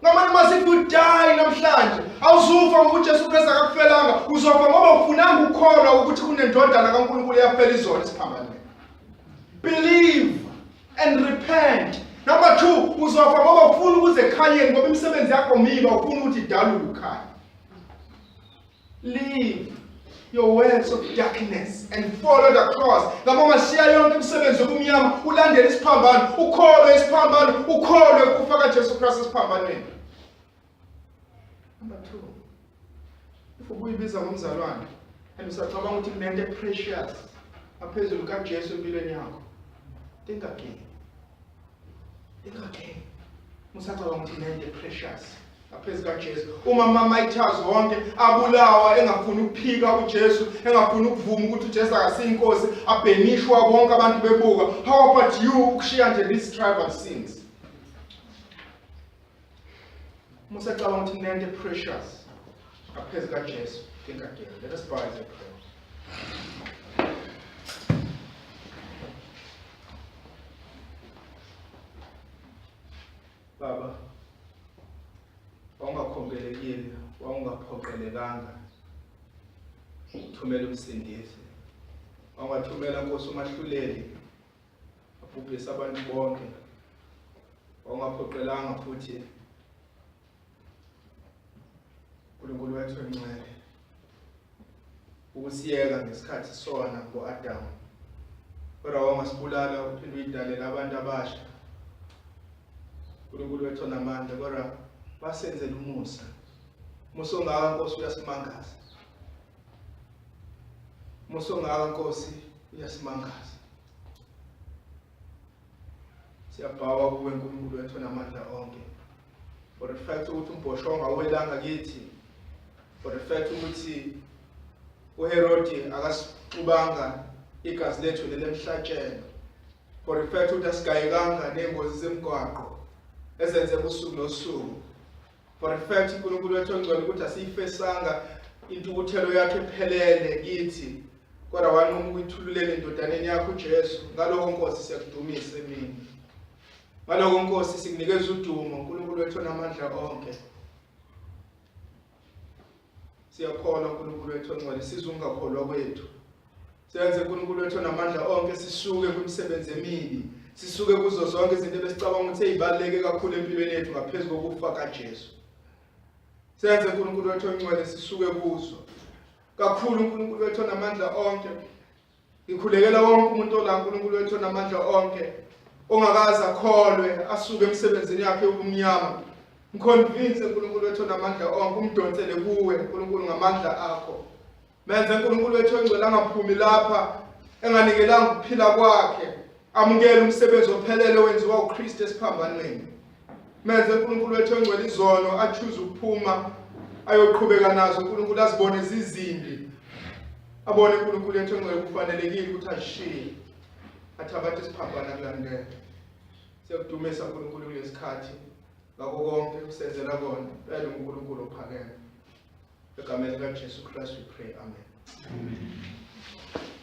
Ngamanye amazwi if you die namhlanje awuzufa ngoba uJesu Kristu akakufelanga, uzofa ngoba ufunanga ukukholwa ukuthi kunendodana kaNkulunkulu eyafela izono esiphambanweni. Believe and repent. Number 2, uzofa ngoba ufuna ukuze ekhanyeni ngoba imisebenzi yakho mibi, awufuni ukuthi idalule ukukhanya. Leave your works of darkness and follow the cross. Ngakho ungashiya yonke imisebenzi yobumnyama ulandele isiphambano, ukholwe isiphambano, ukholwe ukufa kaJesu Kristu esiphambanweni. Number 2. If ubuyibiza ngomzalwane and usacabanga ukuthi kunento precious aphezulu kaJesu empilweni yakho, think again. Think again. Usacabanga ukuthi kunento precious ngaphezu kaJesu. Uma ama-martyrs wonke abulawa engafuni ukuphika uJesu, engafuni ukuvuma ukuthi uJesu akasiyinkosi, abhenishwa bonke abantu bebuka. How about you ukushiya nje these tribal sins? Uma usacabanga ukuthi kunento precious ngaphezu kaJesu, think again. Let us bow as a prayer. Baba, wawungakhombelekile, wawungaphoqelekanga ukuthumela umsindisi. Wawungathumela Nkosi umahluleli abhubhise abantu bonke. Wawungaphoqelanga futhi uNkulunkulu wethu engcwele ukusiyeka ngesikhathi sona ngo-Adamu. Kodwa wangasibulala uphinde uyidalele abantu abasha. uNkulunkulu wethu onamandla kodwa wasenzela umusa. Umusa ongaka Nkosi uyasimangaza. Umusa ongaka Nkosi uyasimangaza. Siyabhawa kuwe uNkulunkulu wethu onamandla onke. For the fact ukuthi umbhoshongo awelanga kithi. For the fact ukuthi uHerodi akasixubanga igazi lethu lelemhlatshelo. For the fact ukuthi asigayekanga nezingozi zemigwaqo ezenzeka usuku nosuku. For the fact uNkulunkulu wethu ongcwele ukuthi asiyifesanga intukuthelo yakhe ephelele kithi kodwa wanquma ukuyithululela endodaneni yakho uJesu. Ngalokho Nkosi siyakudumisa emini. Ngalokho Nkosi sikunikeza udumo uNkulunkulu wethu onamandla onke. Siyakholwa uNkulunkulu wethu ongcwele, sizwe ukungakholwa kwethu. Senze uNkulunkulu wethu onamandla onke sisuke kwimisebenzi emibi, sisuke kuzo zonke izinto ebesicabanga ukuthi ezibaluleke kakhulu empilweni yethu ngaphezu kokufa kaJesu. Senze uNkulunkulu wethu ongcwele sisuke kuzo. Kakhulu uNkulunkulu wethu onamandla onke. Ngikhulekela wonke umuntu ola uNkulunkulu wethu onamandla onke ongakaze akholwe asuke emsebenzini yakhe yobumnyama. Mconvince uNkulunkulu wethu onamandla onke umdonsele kuwe uNkulunkulu ngamandla akho. Menze uNkulunkulu wethu ongcwele angaphumi lapha enganikelanga ukuphila kwakhe amukele umsebenzi ophelele owenziwa uKristu esiphambanweni. Menze uNkulunkulu wethu ongcwele izono achoose ukuphuma ayoqhubeka nazo uNkulunkulu azibone zizimbi. Abone uNkulunkulu wethu ongcwele kufanelekile ukuthi ashiye athabathe isiphambano akulandele. Siyakudumisa uNkulunkulu kulesikhathi ngakho konke usenzela kona. Impela uNkulunkulu ophakeme. Egameni likaJesu Kristu we pray. Amen. Amen.